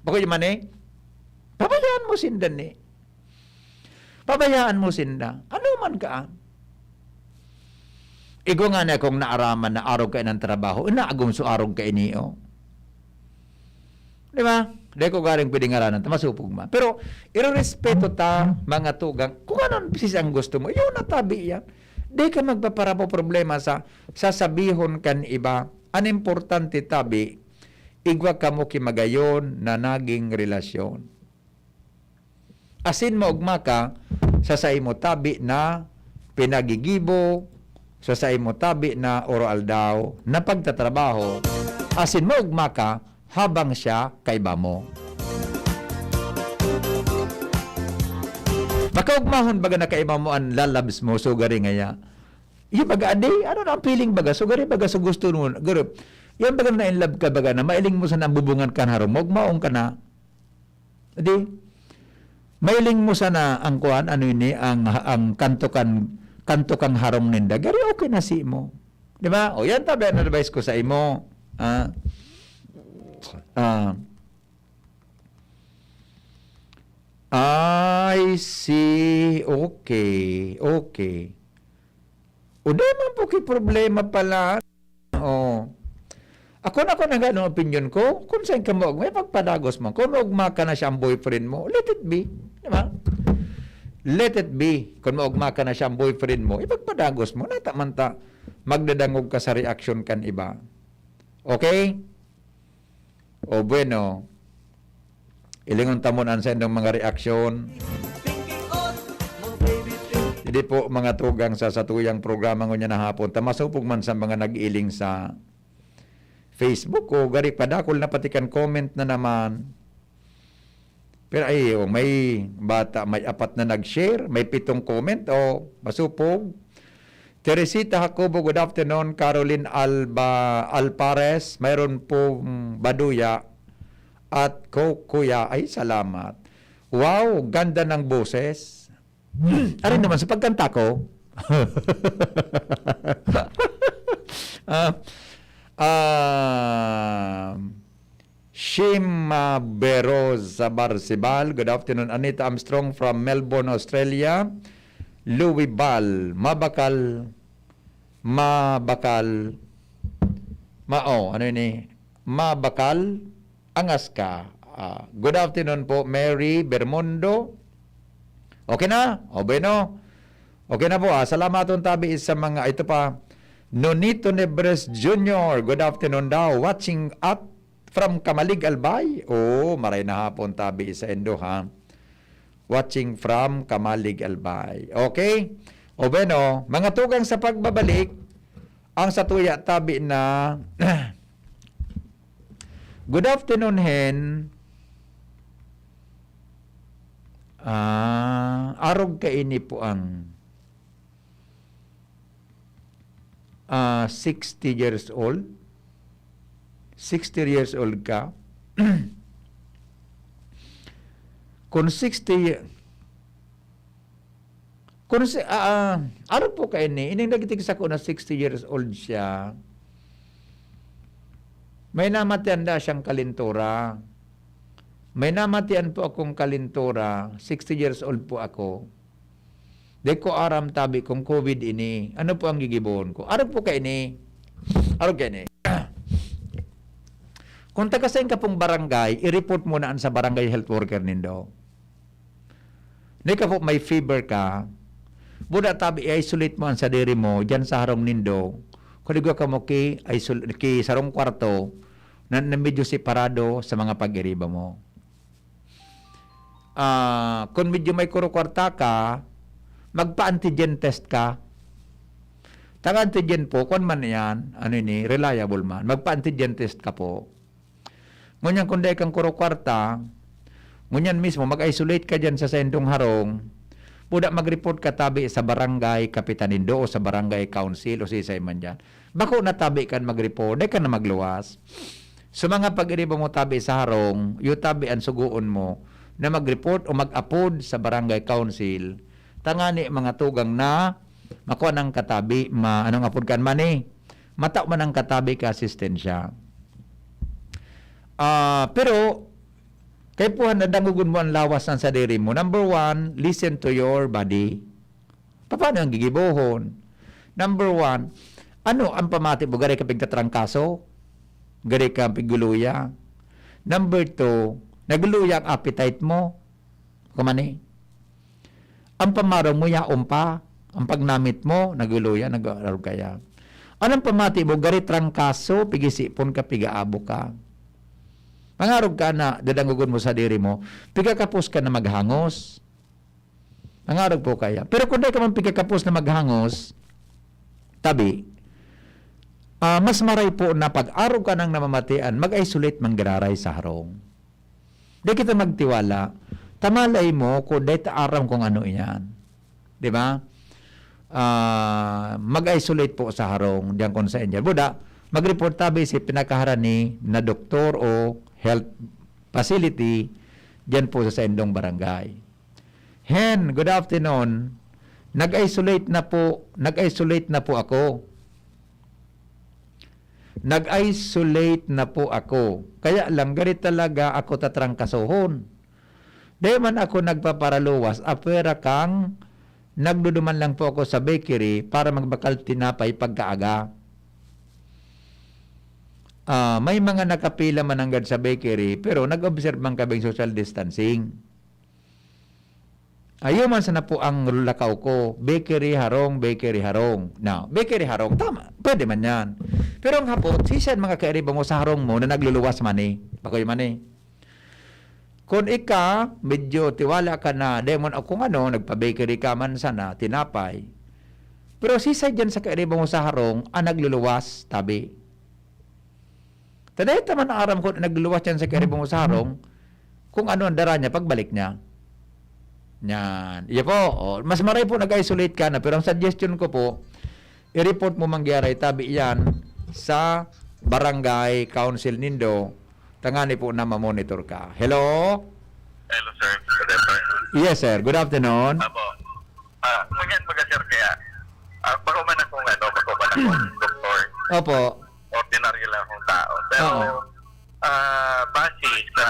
Bako yung man eh. Pabayaan mo sinda ni. Pabayaan mo sinda. Ano man ka? Igwa nga na kung naaraman na arog ka ng trabaho, inaagom so arog ka ini, oh. Di ba? Di ko galing pwede ngaranan, ta masupog man. Pero, irerespeto ta, mga tugang, kung ano ang sisang gusto mo, yun na tabi yan. Di ka magpaparamo problema sa sasabihon kan iba. An importante tabi, igwa kamo ki magayon na naging relasyon. Asin maogma ka sa saimo tabi na pinagigibo, sa saimo tabi na oro-aldaw na pagtatrabaho, asin maogma ka habang siya kaiba mo. Makaogmahon baga na kaiba mo an lalabs mo, sugari ngaya. Iyo baga, adi, ano na ang feeling baga? Sugari baga sa gusto mo, garo, yan baga na in love ka baga na mailing mo sana ang bubungan kan harong mo, maong ka na. Di, mailing mo sana ang kuan, ano ini, ang, ang kanto kan, kanto kang harong ninda. Gari, okay na si mo. Di ba? O, yan tabi ang advice ko sa imo. Ah, ah, I see. Okay. Okay. O, di man po ki problema pala. Oh. Ako na, ako na nga, ano, opinyon ko, kung saan ka mo, may pagpadagos mo. Kung maugma ka na siya ang boyfriend mo, let it be. Di ba? Let it be. Kung maugma ka na siya ang boyfriend mo, ipagpadagos mo. Nata man ta, magdadangog ka sa reaksyon kan iba. Okay? O bueno, ilingon ta mo na an saindong mga reaksyon. Hindi po, mga tugang, sa satuyang programa ngunyan na hapon. Ta masupog man sa mga nag-iling sa Facebook ko, gari padakol na pati kan comment na naman. Pero ay, oh, may bata, may apat na nag-share, may pitong comment, oh, masupog. Teresita Jacobo, good afternoon. Caroline Alba, Alpares, mayroon pong baduya at ko-, kuya. Ay, salamat. Wow, ganda ng boses. Arin naman sa pagkanta ko. Ah, ah, Shima Beroza Barcibal, good afternoon. Anita Armstrong from Melbourne, Australia. Louis Bal, mabakal, mabakal, ma-, oh, ano ini? Mabakal, angas ka. Ah, good afternoon po, Mary Bermundo. Okay na? O, bueno. Okay na po, ah. Salamaton tabi sa mga, ito pa, Nonito Nebres Junior. Good afternoon daw. Watching at from Camalig, Albay. Oo, maray na hapon tabi sa indo, ha. Watching from Camalig, Albay. Okay? O, bueno, mga tugang, sa pagbabalik, ang satuya tabi na, good afternoon, Hen. Ah, arog kaini po ang, ah, sixty years old. Sixty years old ka. Kung sixty, kung si, ah, ah, arog po kaini, ining nagtigsako na sixty years old siya, may namatian na siyang kalintura. May namatian po akong kalintura, sixty years old po ako. Di ko aram tabi kung covid ini. Ano po ang gigibohon ko? Arog po kaini. Arog kaini. Kung taga sain ka pong barangay, i-report mo na an sa barangay health worker nindo. Di ka po may fever ka, buda tabi, i-isolate mo ang sadiri mo diyan sa harong nindo. Kung igwa ka mo ki, isol-, ki sarong kwarto na, na medyo separado sa mga pag-iriba mo. Ah, kung medyo may kuro kwarta ka, magpa-antigen test ka. Taga antigen po, kwan man yan, ano ini, reliable man. Magpa-antigen test ka po. Ngunyan kung dai kang kuro kwarta, ngunyan mismo, mag-isolate ka dyan sa saindong harong, buda mag-report ka tabi sa barangay kapitan nindo o sa barangay council o sisay man dyan. Bako na tabi kan mag-report, dai ka na magluwas. So, mga pag-iriba mo tabi sa harong, iyo tabi an sugoon mo na mag-report o mag-apod sa barangay council, tangani mga tugang na makua nang katabi, ma-, anong apod kan mani? Matao man ang katabi ka asistensya. Ah, pero, kay puhan na dangogon mo ang lawas ng sadiri mo. Number one, listen to your body. Paano ang gigibohon? Number one, ano ang pamati mo? Gari ka pigtatrangkaso? Gari ka piguluya? Number two, naguluya ang appetite mo? Kumani? Ang pamarong mo, yaon pa. Ang pagnamit mo, naguluya, nag-aarog kaya. Anong pamati mo? Gari trangkaso, pigisipon ka, pigaabo ka. Mangarog ka na, dadangogon mo sa diri mo, pigakapos ka na maghangos. Mangarog po kaya. Pero kung dai ka man pigakapos na maghangos, tabi, ah, mas maray po na pag-arog ka nang namamatian, mag-isolate man giraray sa harong. Di kita magtiwala. Tamalay mo kung dai ta aram kung ano iyan. Di ba? Ah, mag-isolate po sa harong, diyan kung saan diyan. Buda, mag-report tabi si pinakaharani na doktor o health facility diyan po sa saindong barangay. Hen, good afternoon. Nag-isolate na po, nag-isolate na po ako. Nag-isolate na po ako. Kaya lang, gari talaga ako tatrangkasohon. Di man ako nagpaparaluwas, apwera kang nagduduman lang po ako sa bakery para magbakal tinapay pagkaaga. Ah, may mga nakapila man nanggad sa bakery, pero nag-observe man kaming social distancing. Ayo man sana po ang lakaw ko, bakery harong, bakery harong. Now, bakery harong, tama, pwede man yan. Pero ang hapot, sisan mga kairiba mo sa harong mo na nagluluwas man eh. Bakoy man eh. Kung ika, medyo tiwala ka na, demon o kung ano, nagpa-bakery ka man sana, tinapay. Pero sisay dyan sa kairiba mo sa harong, ang nagluluwas, tabi. Taday ta man aram ko na nagluluwas yan sa kairiba mo sa harong, kung ano ang dara niya pagbalik niya. Yan. Iya po, oh, mas maray po nag-isolate ka na, pero ang suggestion ko po, i-report mo manggiyaray tabi yan sa barangay council nindo, tangani po na mamonitor ka. Hello? Hello, sir. Good afternoon. Yes, sir. Good afternoon. Apo. Ah, ganyan baga, sir, kaya, ah, bako man akong, ano, bako man akong doktor. Opo. Ordinaryo lang akong tao. Pero, Oo. ah, base sa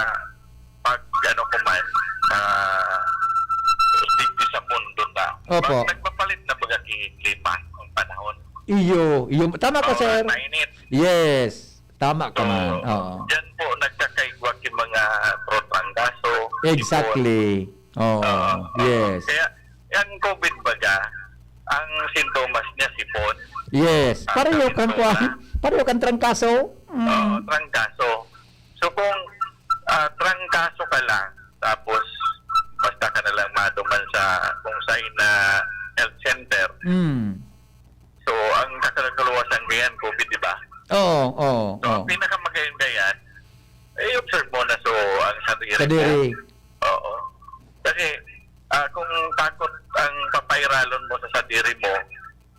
pag, ano ko man, ah, stigma sa mundo na, Opo. pag nagpapalit na baga ki klima ang panahon. Iyo, iyo. Tama ka, Oo, sir. Mainit. Yes. Tama ka So, man. Oo. Diyan po nagkakaigwa yung mga trotanggaso. Exactly. Oo. Oo. Yes. Kaya, sintomas niya, sipon. Yes. Ah, Pareho sa kang sintomas. Kuwan. Pareho kang trangkaso. Mm. Oo, trangkaso. So, kung, ah, trangkaso ka lang, tapos basta ka na lang maduman sa kung saan na health center. Mm. So, ang kakalawasan ngayon, COVID, di ba? Oo, oo, So, oo. ang pinakamagayon ngayon, eh, observe mo na so ang sadiri Sadiri. mo. Oo. Kasi, ah, kung takot ang papairalon mo sa sadiri mo,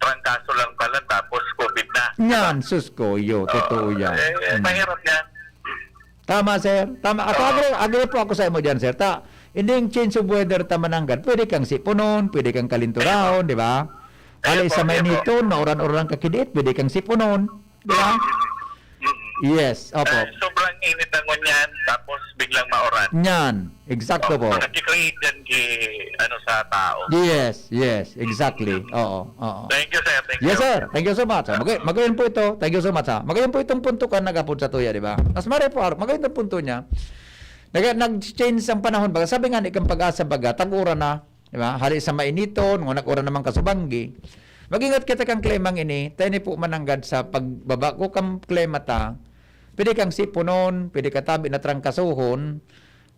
trangkaso lang pala, tapos COVID na. Yan, sus ko, yo, Oo. totoo yan. Eh, Mm. mahirap yan. Tama, sir. Tama. Ako, Oo. agree, agree po ako sa imo diyan, sir. Ta, hindi yung change of weather ta mananggad. Pwede kang sipunon, pwede kang kalinturahon, di ba? Ayun Hali po, sa ayun po. mainiton, mauran-uran ka kidiit, pwede kang sipunon, di ba? Mm. Yes, opo. Ah, sobrang init ang ngunyan, tapos biglang mauran. Yan, eksakto Oh, po. so nagki-create yan ki, ano, sa tao. Yes, yes, exactly. Oo, oo. Thank you, sir. Thank Yes, you. sir. Thank you so much. Ah, magay-, magayon po ito. Thank you so much, ha. Magayon po itong punto kan nagapod sa tuya, di ba? Mas maray po, ar-, magayon itong punto niya. Nag-, nag-change ang panahon. Baga, sabi nga ni kang Pag-asa, baga, tag-uran na, di ba? Hali sa mainiton, ngunyan nag-uran naman kasubanggi. Mag-ingat kita kan klemang ini. Tayo ni po mananggad sa pagbabago kan klema ta. Pwede kang sipunon, pwede ka tabi na trangkasohon,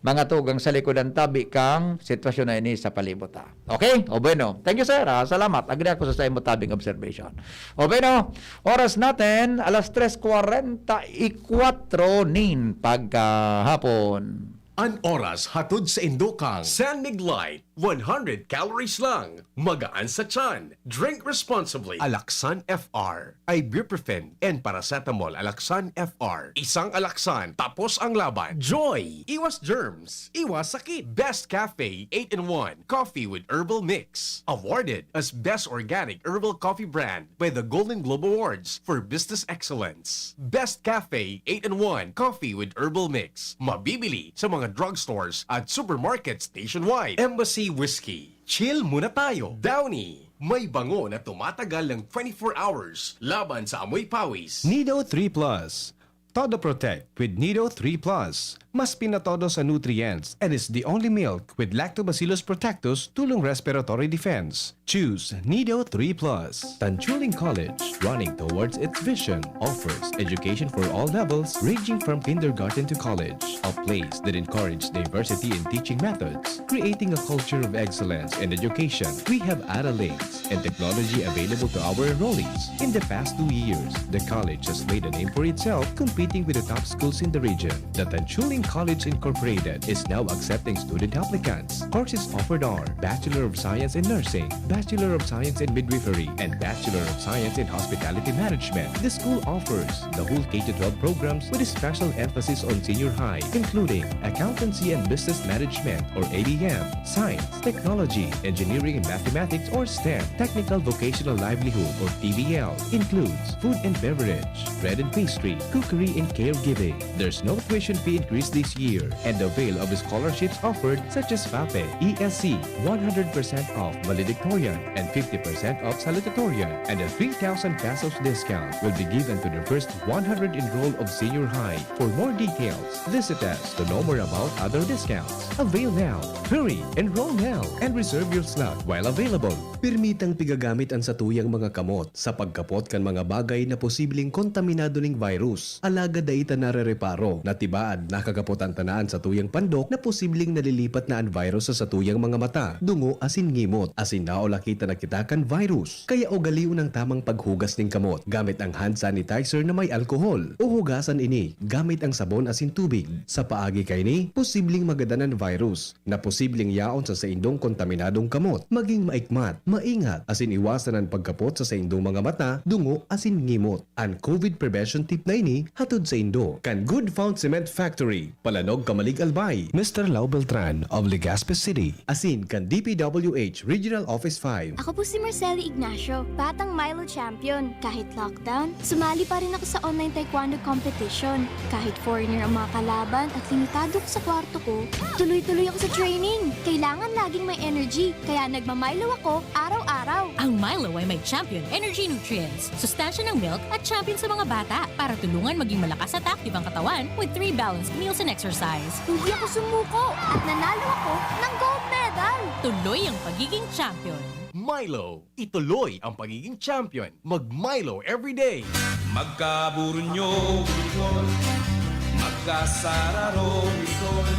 mga tugang sa likod ang tabi kang sitwasyon na ini sa palibot, ah. Okay? O bueno. Thank you, sir, ah. Salamat. Agree ako sa, sa imo tabing observation. O bueno, oras natin, alas tres kwarenta y kuwatro nin pagkahapon. An oras hatod saindo kan San Mig Light, one hundred calories lang, magaan sa tiyan. Drink responsibly. Alaxan F R, ibuprofen and paracetamol. Alaxan F R, isang Alaxan, tapos ang laban. Joy, iwas germs, iwas sakit. Best Cafe eight-in-one Coffee with Herbal Mix. Awarded as Best Organic Herbal Coffee Brand by the Golden Globe Awards for Business Excellence. Best Cafe eight-in-one Coffee with Herbal Mix. Mabibili sa mga drugstores at supermarkets nationwide. Embassy Whiskey. Chill muna tayo. Downy. May bango na tumatagal ng twenty-four hours laban sa amoy pawis. Nido three Plus. Todo Protect with Nido three Plus. Mas pinatodo sa nutrients and is the only milk with Lactobacillus protectus tulong respiratory defense. Choose Nido three Plus. Tanchuling College, running towards its vision, offers education for all levels, ranging from kindergarten to college. A place that encourages diversity in teaching methods, creating a culture of excellence in education. We have Ara Links and technology available to our enrollees. In the past two years, the college has made a name for itself, competing with the top schools in the region. The Tanchuling College Incorporated is now accepting student applicants. Courses offered are Bachelor of Science in Nursing, Bachelor of Science in Midwifery, and Bachelor of Science in Hospitality Management. The school offers the whole K to twelve programs with a special emphasis on senior high, including Accountancy and Business Management, or A B M, Science, Technology, Engineering and Mathematics, or STEM. Technical Vocational Livelihood, or T V L, includes food and beverage, bread and pastry, cookery, and caregiving. There's no tuition fee increase this year, and avail of scholarships offered such as FAPE, E S C, one hundred percent off valedictorian, and fifty percent off salutatorian, and a three thousand pesos discount will be given to the first one hundred enrolled of senior high. For more details, visit us to know more about other discounts. Avail now! Hurry! Enroll now! And reserve your slot while available! Pirmitang pigagamit an satuyang mga kamot sa pagkapot kan mga bagay na posibleng kontaminado ning virus. Alagad dai ta narereparo na tibaad nakakapotan ta na an satuyang pandok na posibleng nalilipat na an virus sa satuyang mga mata, dungo asin ngimot, asin naulakita na kita kan virus. Kaya ugalion an tamang paghugas nin kamot gamit ang hand sanitizer na may alkohol, o hugasan ini gamit ang sabon asin tubig. Sa paagi kaini, posibleng magadan an virus na posibleng yaon sa saindong kontaminadong kamot. Maging maikmat, maingat, asin iwasan an pagkapot sa saindong mga mata, dungo, asin ngimot. An COVID prevention tip na ini hatod saindo kan Good Found Cement Factory, Palanog, Camalig, Albay. Mister Lau Beltran of Legazpi City. Asin kan D P W H Regional Office five. Ako po si Marcelo Ignacio, batang Milo champion. Kahit lockdown, sumali pa rin ako sa online taekwondo competition. Kahit foreigner ang mga kalaban at limitado ko sa kwarto ko, tuloy-tuloy ako sa training. Kailangan laging may energy, kaya nagma-Milo ako araw-araw. Ang Milo ay may Champion Energy Nutrients, sustansya ng milk at champion sa mga bata para tulungan maging malakas at active ang katawan with three balanced meals and exercise. Hindi ako sumuko at nanalo ako ng gold medal. Tuloy ang pagiging champion. Milo, ituloy ang pagiging champion. Mag-Milo everyday. Magkaburunyo, Bicol. Magkasararo, Bicol.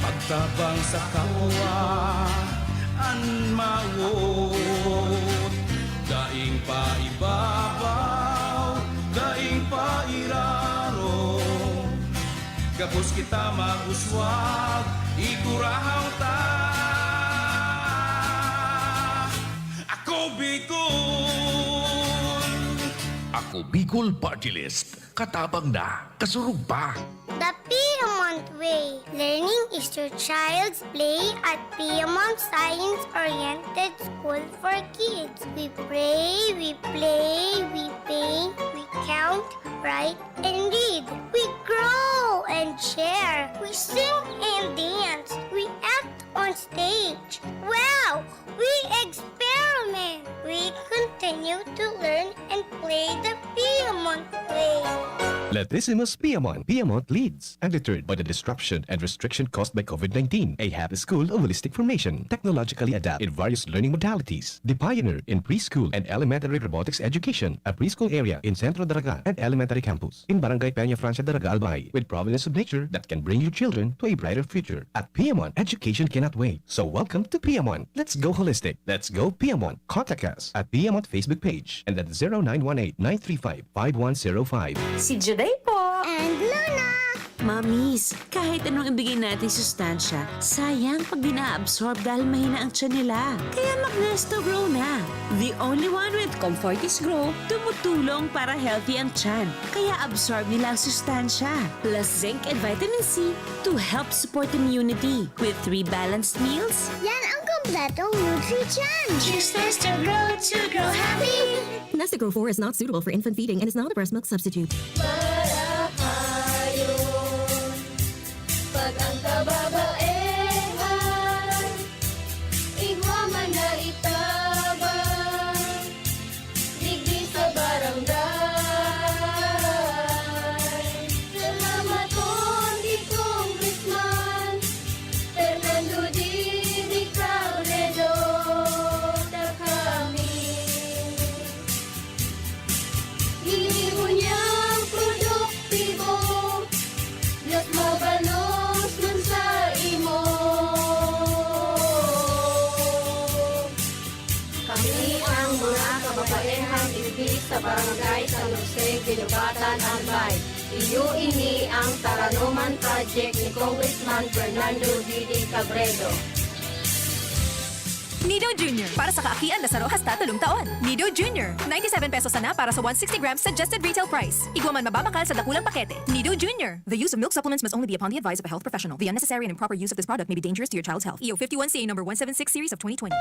Magtabang sa kapwa, an mawot. Daing paibabaw, daing pairaro. Gabos kita mag-uswag, igurahaw ta. Ako Bicol! Ako Bicol Party List. Katabang na, kasurog pa. The Piedmont Way. Learning is your child's play at Piedmont Science-Oriented School for Kids. We pray, we play, we paint, we count, write, and read. We grow and share. We sing and dance. We act on stage. Wow! We experiment. We continue to learn and play the Piedmont way. Latissimus Piedmont. Piedmont leads. Undeterred by the disruption and restriction caused by COVID nineteen, a happy school of holistic formation, technologically adept in various learning modalities, the pioneer in preschool and elementary robotics education, a preschool area in Centro Daraga and elementary campus in Barangay Peña Francia Daraga, Albay, with providence of nature that can bring your children to a brighter future. At Piedmont, education cannot wait. So welcome to Piedmont. Let's go holistic. Let's go Piedmont. Contact us at Piedmont Facebook page and at zero nine one eight nine three five five one zero five. Si Juday po! And Luna! Mamis, kahit anong ibigay natin sustansya, sayang pag di na-absorb dahil mahina ang tiyan nila. Kaya mag-Nesto Grow na. The only one with Comfortis Grow, tumutulong para healthy ang tiyan. Kaya absorb nila ang sustansya. Plus zinc and vitamin C to help support immunity. With three balanced meals, Yan ang kompletong Nutri-Chan! Choose Nesto Grow to grow happy! Nestigrow four is not suitable for infant feeding and is not a breast milk substitute. Marahayon, pag ang kababaehan, igwa man na itabang, digdi sa barangay. Salamaton ki Congressman Fernando Didi Cabredo, ta kami. Ginibo niyang produktibo, mas mabalos man sa imo. Kami ang mga kababaehan digdi sa Barangay San Jose, Guinobatan, Albay. Iyo ini ang Taranoman Project ni Congressman Fernando Didi Cabredo. Nido Junior, para sa kaakian na saro hasta tolong taon. Nido Junior, ninety-seven pesos sana para sa one sixty grams suggested retail price. Igwa man mababakal sa dakulang pakete. Nido Junior. The use of milk supplements must only be upon the advice of a health professional. The unnecessary and improper use of this product may be dangerous to your child's health. E O fifty-one C A number one seven six series of twenty twenty.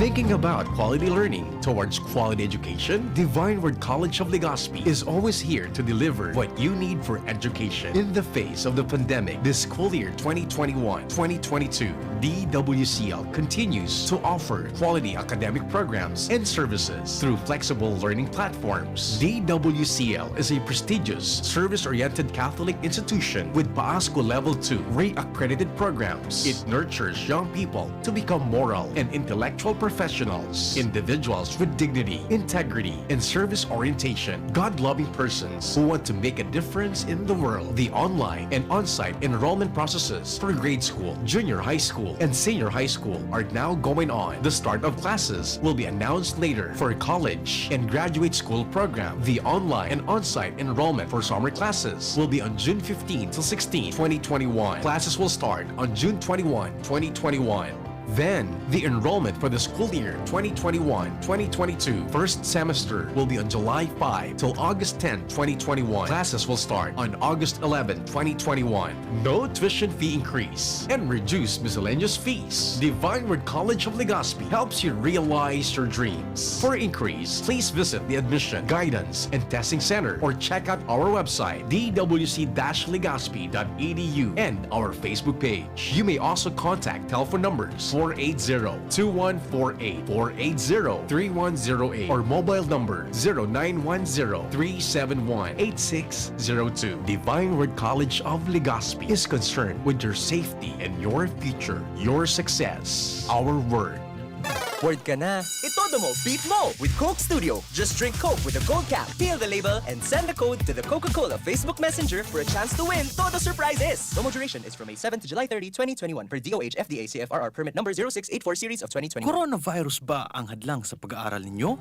Thinking about quality learning towards quality education? Divine Word College of Legazpi is always here to deliver what you need for education. In the face of the pandemic, this school year twenty twenty-one twenty twenty-two, D W C L continues to offer quality academic programs and services through flexible learning platforms. D W C L is a prestigious, service-oriented Catholic institution with PAASCO Level two re-accredited programs. It nurtures young people to become moral and intellectual professionals, individuals with dignity, integrity, and service orientation, God-loving persons who want to make a difference in the world. The online and on-site enrollment processes for grade school, junior high school, and senior high school are now going on. The start of classes will be announced later. For college and graduate school program, the online and on-site enrollment for summer classes will be on June fifteen to sixteen, twenty twenty-one. Classes will start on June twenty-one, twenty twenty-one. Then, the enrollment for the school year twenty twenty-one twenty twenty-two first semester will be on July five till August ten, twenty twenty-one. Classes will start on August eleven, twenty twenty-one. No tuition fee increase and reduced miscellaneous fees. Divine Word College of Legazpi helps you realize your dreams. For inquiries, please visit the Admission, Guidance, and Testing Center or check out our website, D W C dash legazpi dot E D U, and our Facebook page. You may also contact telephone numbers four eight zero, two one four eight, four eight zero, three one zero eight, or mobile number zero nine one zero, three seven one, eight six zero two. Divine Word College of Legazpi is concerned with your safety and your future, your success. Our word. Bored ka na? Itodo mo, beat mo with Coke Studio. Just drink Coke with a gold cap, peel the label, and send the code to the Coca-Cola Facebook Messenger for a chance to win Todo Surprises. Promo duration is from May seven to July thirty, twenty twenty-one, per D O H F D A C F R R permit number zero six eight four series of twenty twenty-one. Coronavirus ba ang hadlang sa pag-aaral ninyo?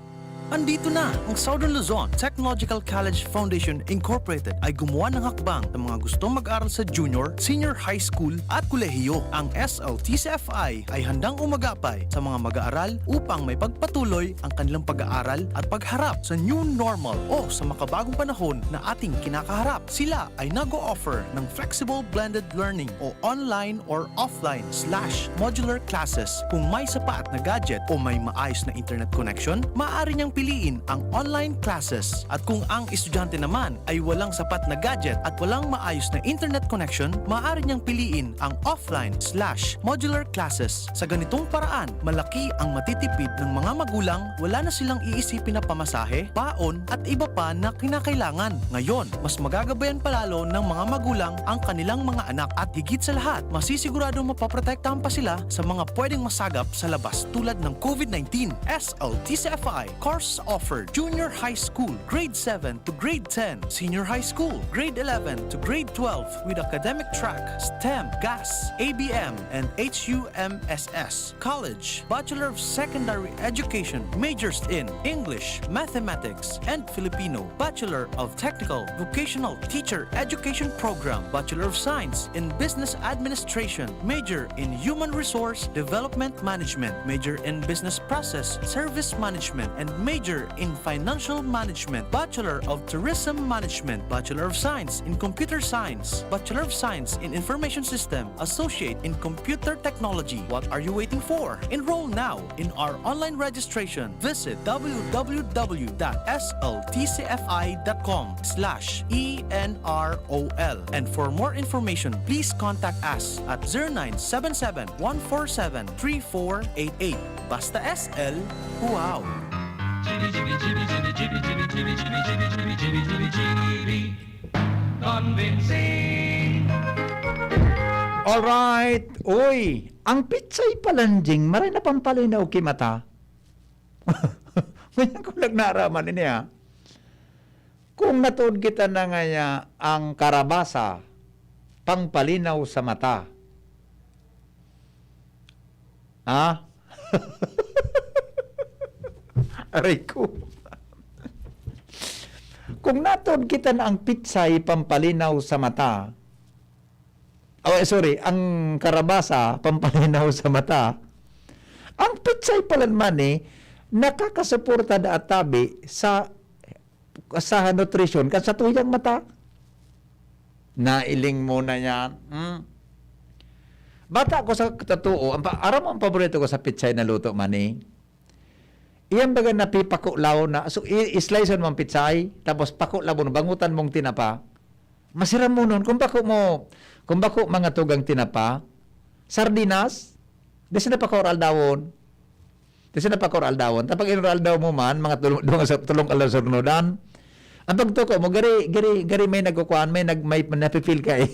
Andito na ang Southern Luzon Technological College Foundation Incorporated ay gumawa ng hakbang sa mga gustong mag-aral sa junior, senior high school at kolehiyo. Ang S L T C F I ay handang umagapay sa mga mag-aaral upang may pagpatuloy ang kanilang pag-aaral at pagharap sa new normal o sa makabagong panahon na ating kinakaharap. Sila ay nag-o-offer ng flexible blended learning o online or offline slash modular classes. Kung may sapat na gadget o may maayos na internet connection, maaari niyang piliin ang online classes. At kung ang estudyante naman ay walang sapat na gadget at walang maayos na internet connection, maaari niyang piliin ang offline slash modular classes. Sa ganitong paraan, malaki ang matitipid ng mga magulang, wala na silang iisipin na pamasahe, baon, at iba pa na kinakailangan. Ngayon, mas magagabayan palalo ng mga magulang ang kanilang mga anak at higit sa lahat, masisiguradong mapoprotektahan pa sila sa mga pwedeng masagap sa labas tulad ng COVID nineteen. S L T C F I, course offered, junior high school, grade seven to grade ten, senior high school, grade eleven to grade twelve with academic track, STEM, GAS, A B M, and H U M S S. College, Bachelor of Secondary Education, majors in English, Mathematics, and Filipino. Bachelor of Technical Vocational Teacher Education Program, Bachelor of Science in Business Administration, major in Human Resource Development Management, major in Business Process Service Management, and major in Financial Management, Bachelor of Tourism Management, Bachelor of Science in Computer Science, Bachelor of Science in Information System, Associate in Computer Technology. What are you waiting for? Enroll now in our online registration. Visit w w w dot s l t c f i dot com slash e n r o l. And for more information, please contact us at zero nine seven seven, one four seven, three four eight eight. Basta S L, wow! Convincing. Alright. Uy, ang pitsay palanjing, maray na pampalinaw ki mata. Ngayon ko lang naaraman ini, ha. Kung natuod kita na ngaya ang karabasa, pangpalinaw sa mata. Ha? Aray ko. Kung natuod kita na ang pitsay pampalinaw sa mata, oh, sorry, ang karabasa pampalinaw sa mata, ang pitsay pala man eh, nakakasuporta da tabi sa, sa nutrisyon kan sa tuyang mata. Nailing mo na yan. Hmm? Bata ko sa totoo, ang pa, aram mo ang paborito ko sa pitsay na luto, mani? Iyan baga napipakulaw na, so, i-slice mo ang pitsay, tapos pakulaw mo, bangutan mong tinapa. Masiram mo nun, kung bako mo, kung bako mga tugang tinapa, sardinas, di sila pakauraldawon. Di sila pakauraldawon. Tapag inuraldaw mo man, mga tulong, tulong, tulong alas surnudan. Ang pagtuko mo, gari, gari, gari may nagkukuhaan, may, nag, may napipil ka eh.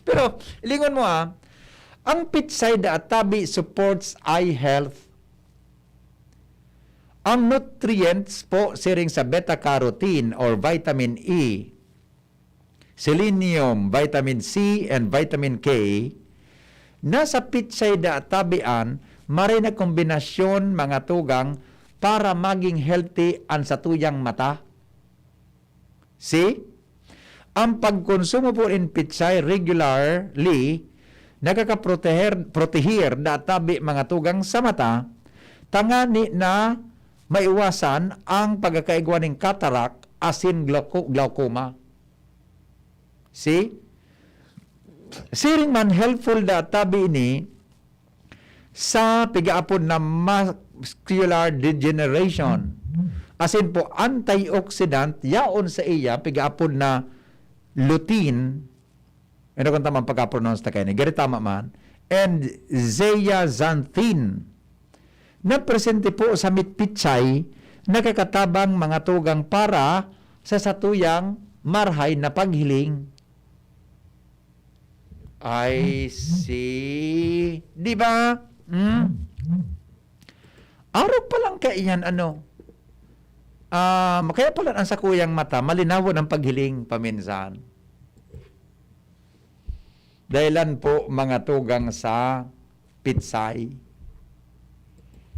Pero, lingon mo ah, ang pitsay da tabi supports eye health. Ang nutrients po siring sa beta-carotene or vitamin E, selenium, vitamin C, and vitamin K, nasa pitsay da tabian, maray na kombinasyon mga tugang para maging healthy an satuyang mata. See? Ang pagkonsumo po nin pitsay regularly nakakaproteher, protehir da tabi mga tugang sa mata, tangani na maiwasan ang pagkakaigwa nin cataract asin glauco-, glaucoma. See? Siring man, helpful da tabi ini sa pigaapod na macular degeneration. Asin po, antioxidant, yaon sa iya, pigaapod na lutein, ano kung tamang pagka-pronounce ta kaini? Gari tama man. And zeaxanthin, na presente po sa mitpitsay, nakakatabang mga tugang para sa satuyang marhay na paghiling. I see. Di ba? Hmm? Arog pa lang kaiyan, ano, ah, kaya pala ang sakuyang mata, malinawon ang paghiling paminsan. Dahilan po, mga tugang sa pitsay.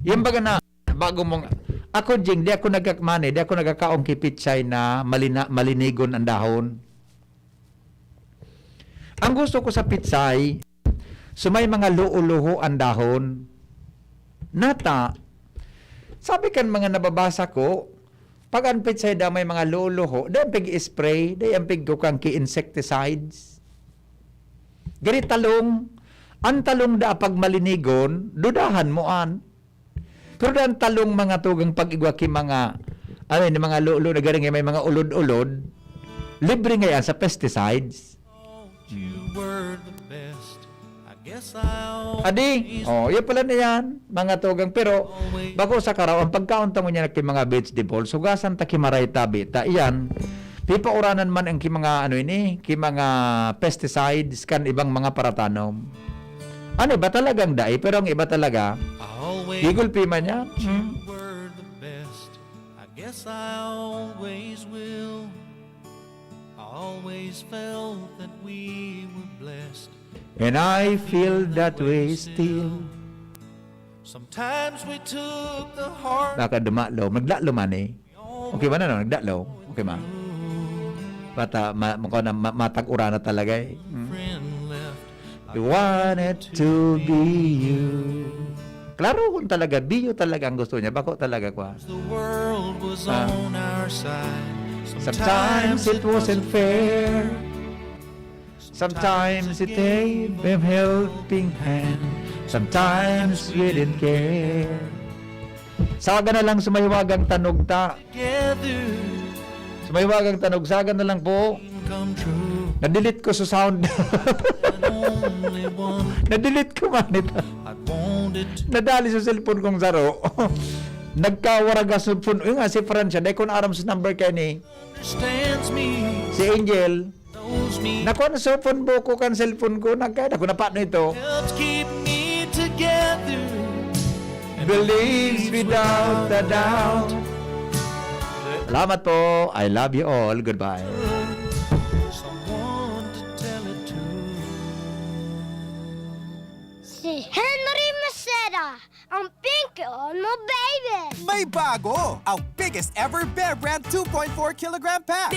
Yan baga na, bago mong, ako, Jing, di ako nagkakmani, di ako nagkakaon ki pitsay na malina-, malinigon ang dahon. Ang gusto ko sa pitsay, so may mga luho-luho ang dahon. Nata, sabi kan mga nababasa ko, pag ang pitsay daw may mga luho-luho, dai ang pig-spray, dai ang pigkukang ki insecticides. Gari talong, ang talong da pag malinigon, dudahan mo an. Pero dan talong, mga tugang, pag igwa ki mga, ano yun, mga lulo na garing, may mga ulod-ulod, libre ngayon sa pesticides. You were the best. I guess I Adi, always oh, yun pala na yan, mga tugang. Pero, always bako sa karaw, ang pagkaon ta ngunyan ki mga vegetables, hugasan ta ki maray tabi, ta iyan, pipauranan man ang ki mga, ano ini, ki mga pesticides, kan ibang mga paratanom. Ano, iba talagang dai, pero ang iba talaga, I always gigulpi man niya. Hmm. You were the best. I guess I always will. I always felt that we were blessed. And I feel that way still. Sometimes we took the hard Baka dumalo. Nagdalo man eh. Okay ba na, no? Nagdalo. Okay, ma. Bata, ma, ma, ma, matag-uran na talaga eh. Hmm. Friend left. I wanted to be you. Klaro kung talaga, biyo talaga ang gusto niya. Bako talaga kwa. The world was Ah. on our side. Sometimes it wasn't fair. Sometimes it gave a helping hand. Sometimes we didn't care. Saga na lang sumaywagang tanog ta. Together. Sumaywagang tanog, saga na lang po. Come true. Na-delete ko sa sound. And only one Na-delete ko man ito. I wanted to Nadali sa cellphone kong saro. Nagkawaragas sa phone. Yung nga, si Francia, dahil ko na aram sa number kayo ni understands me. Si Angel. Knows me. Nakuha na sa phone book ko kan cellphone ko. Nagkaya na ko na paano ito. Helps keep me together. And Believes without a doubt. Salamat po. I love you all. Goodbye. Someone to tell it to. Si Henry Maceda, ang pinky on mo, baby! May bago! Ang biggest ever Bear Brand two point four kilogram pack.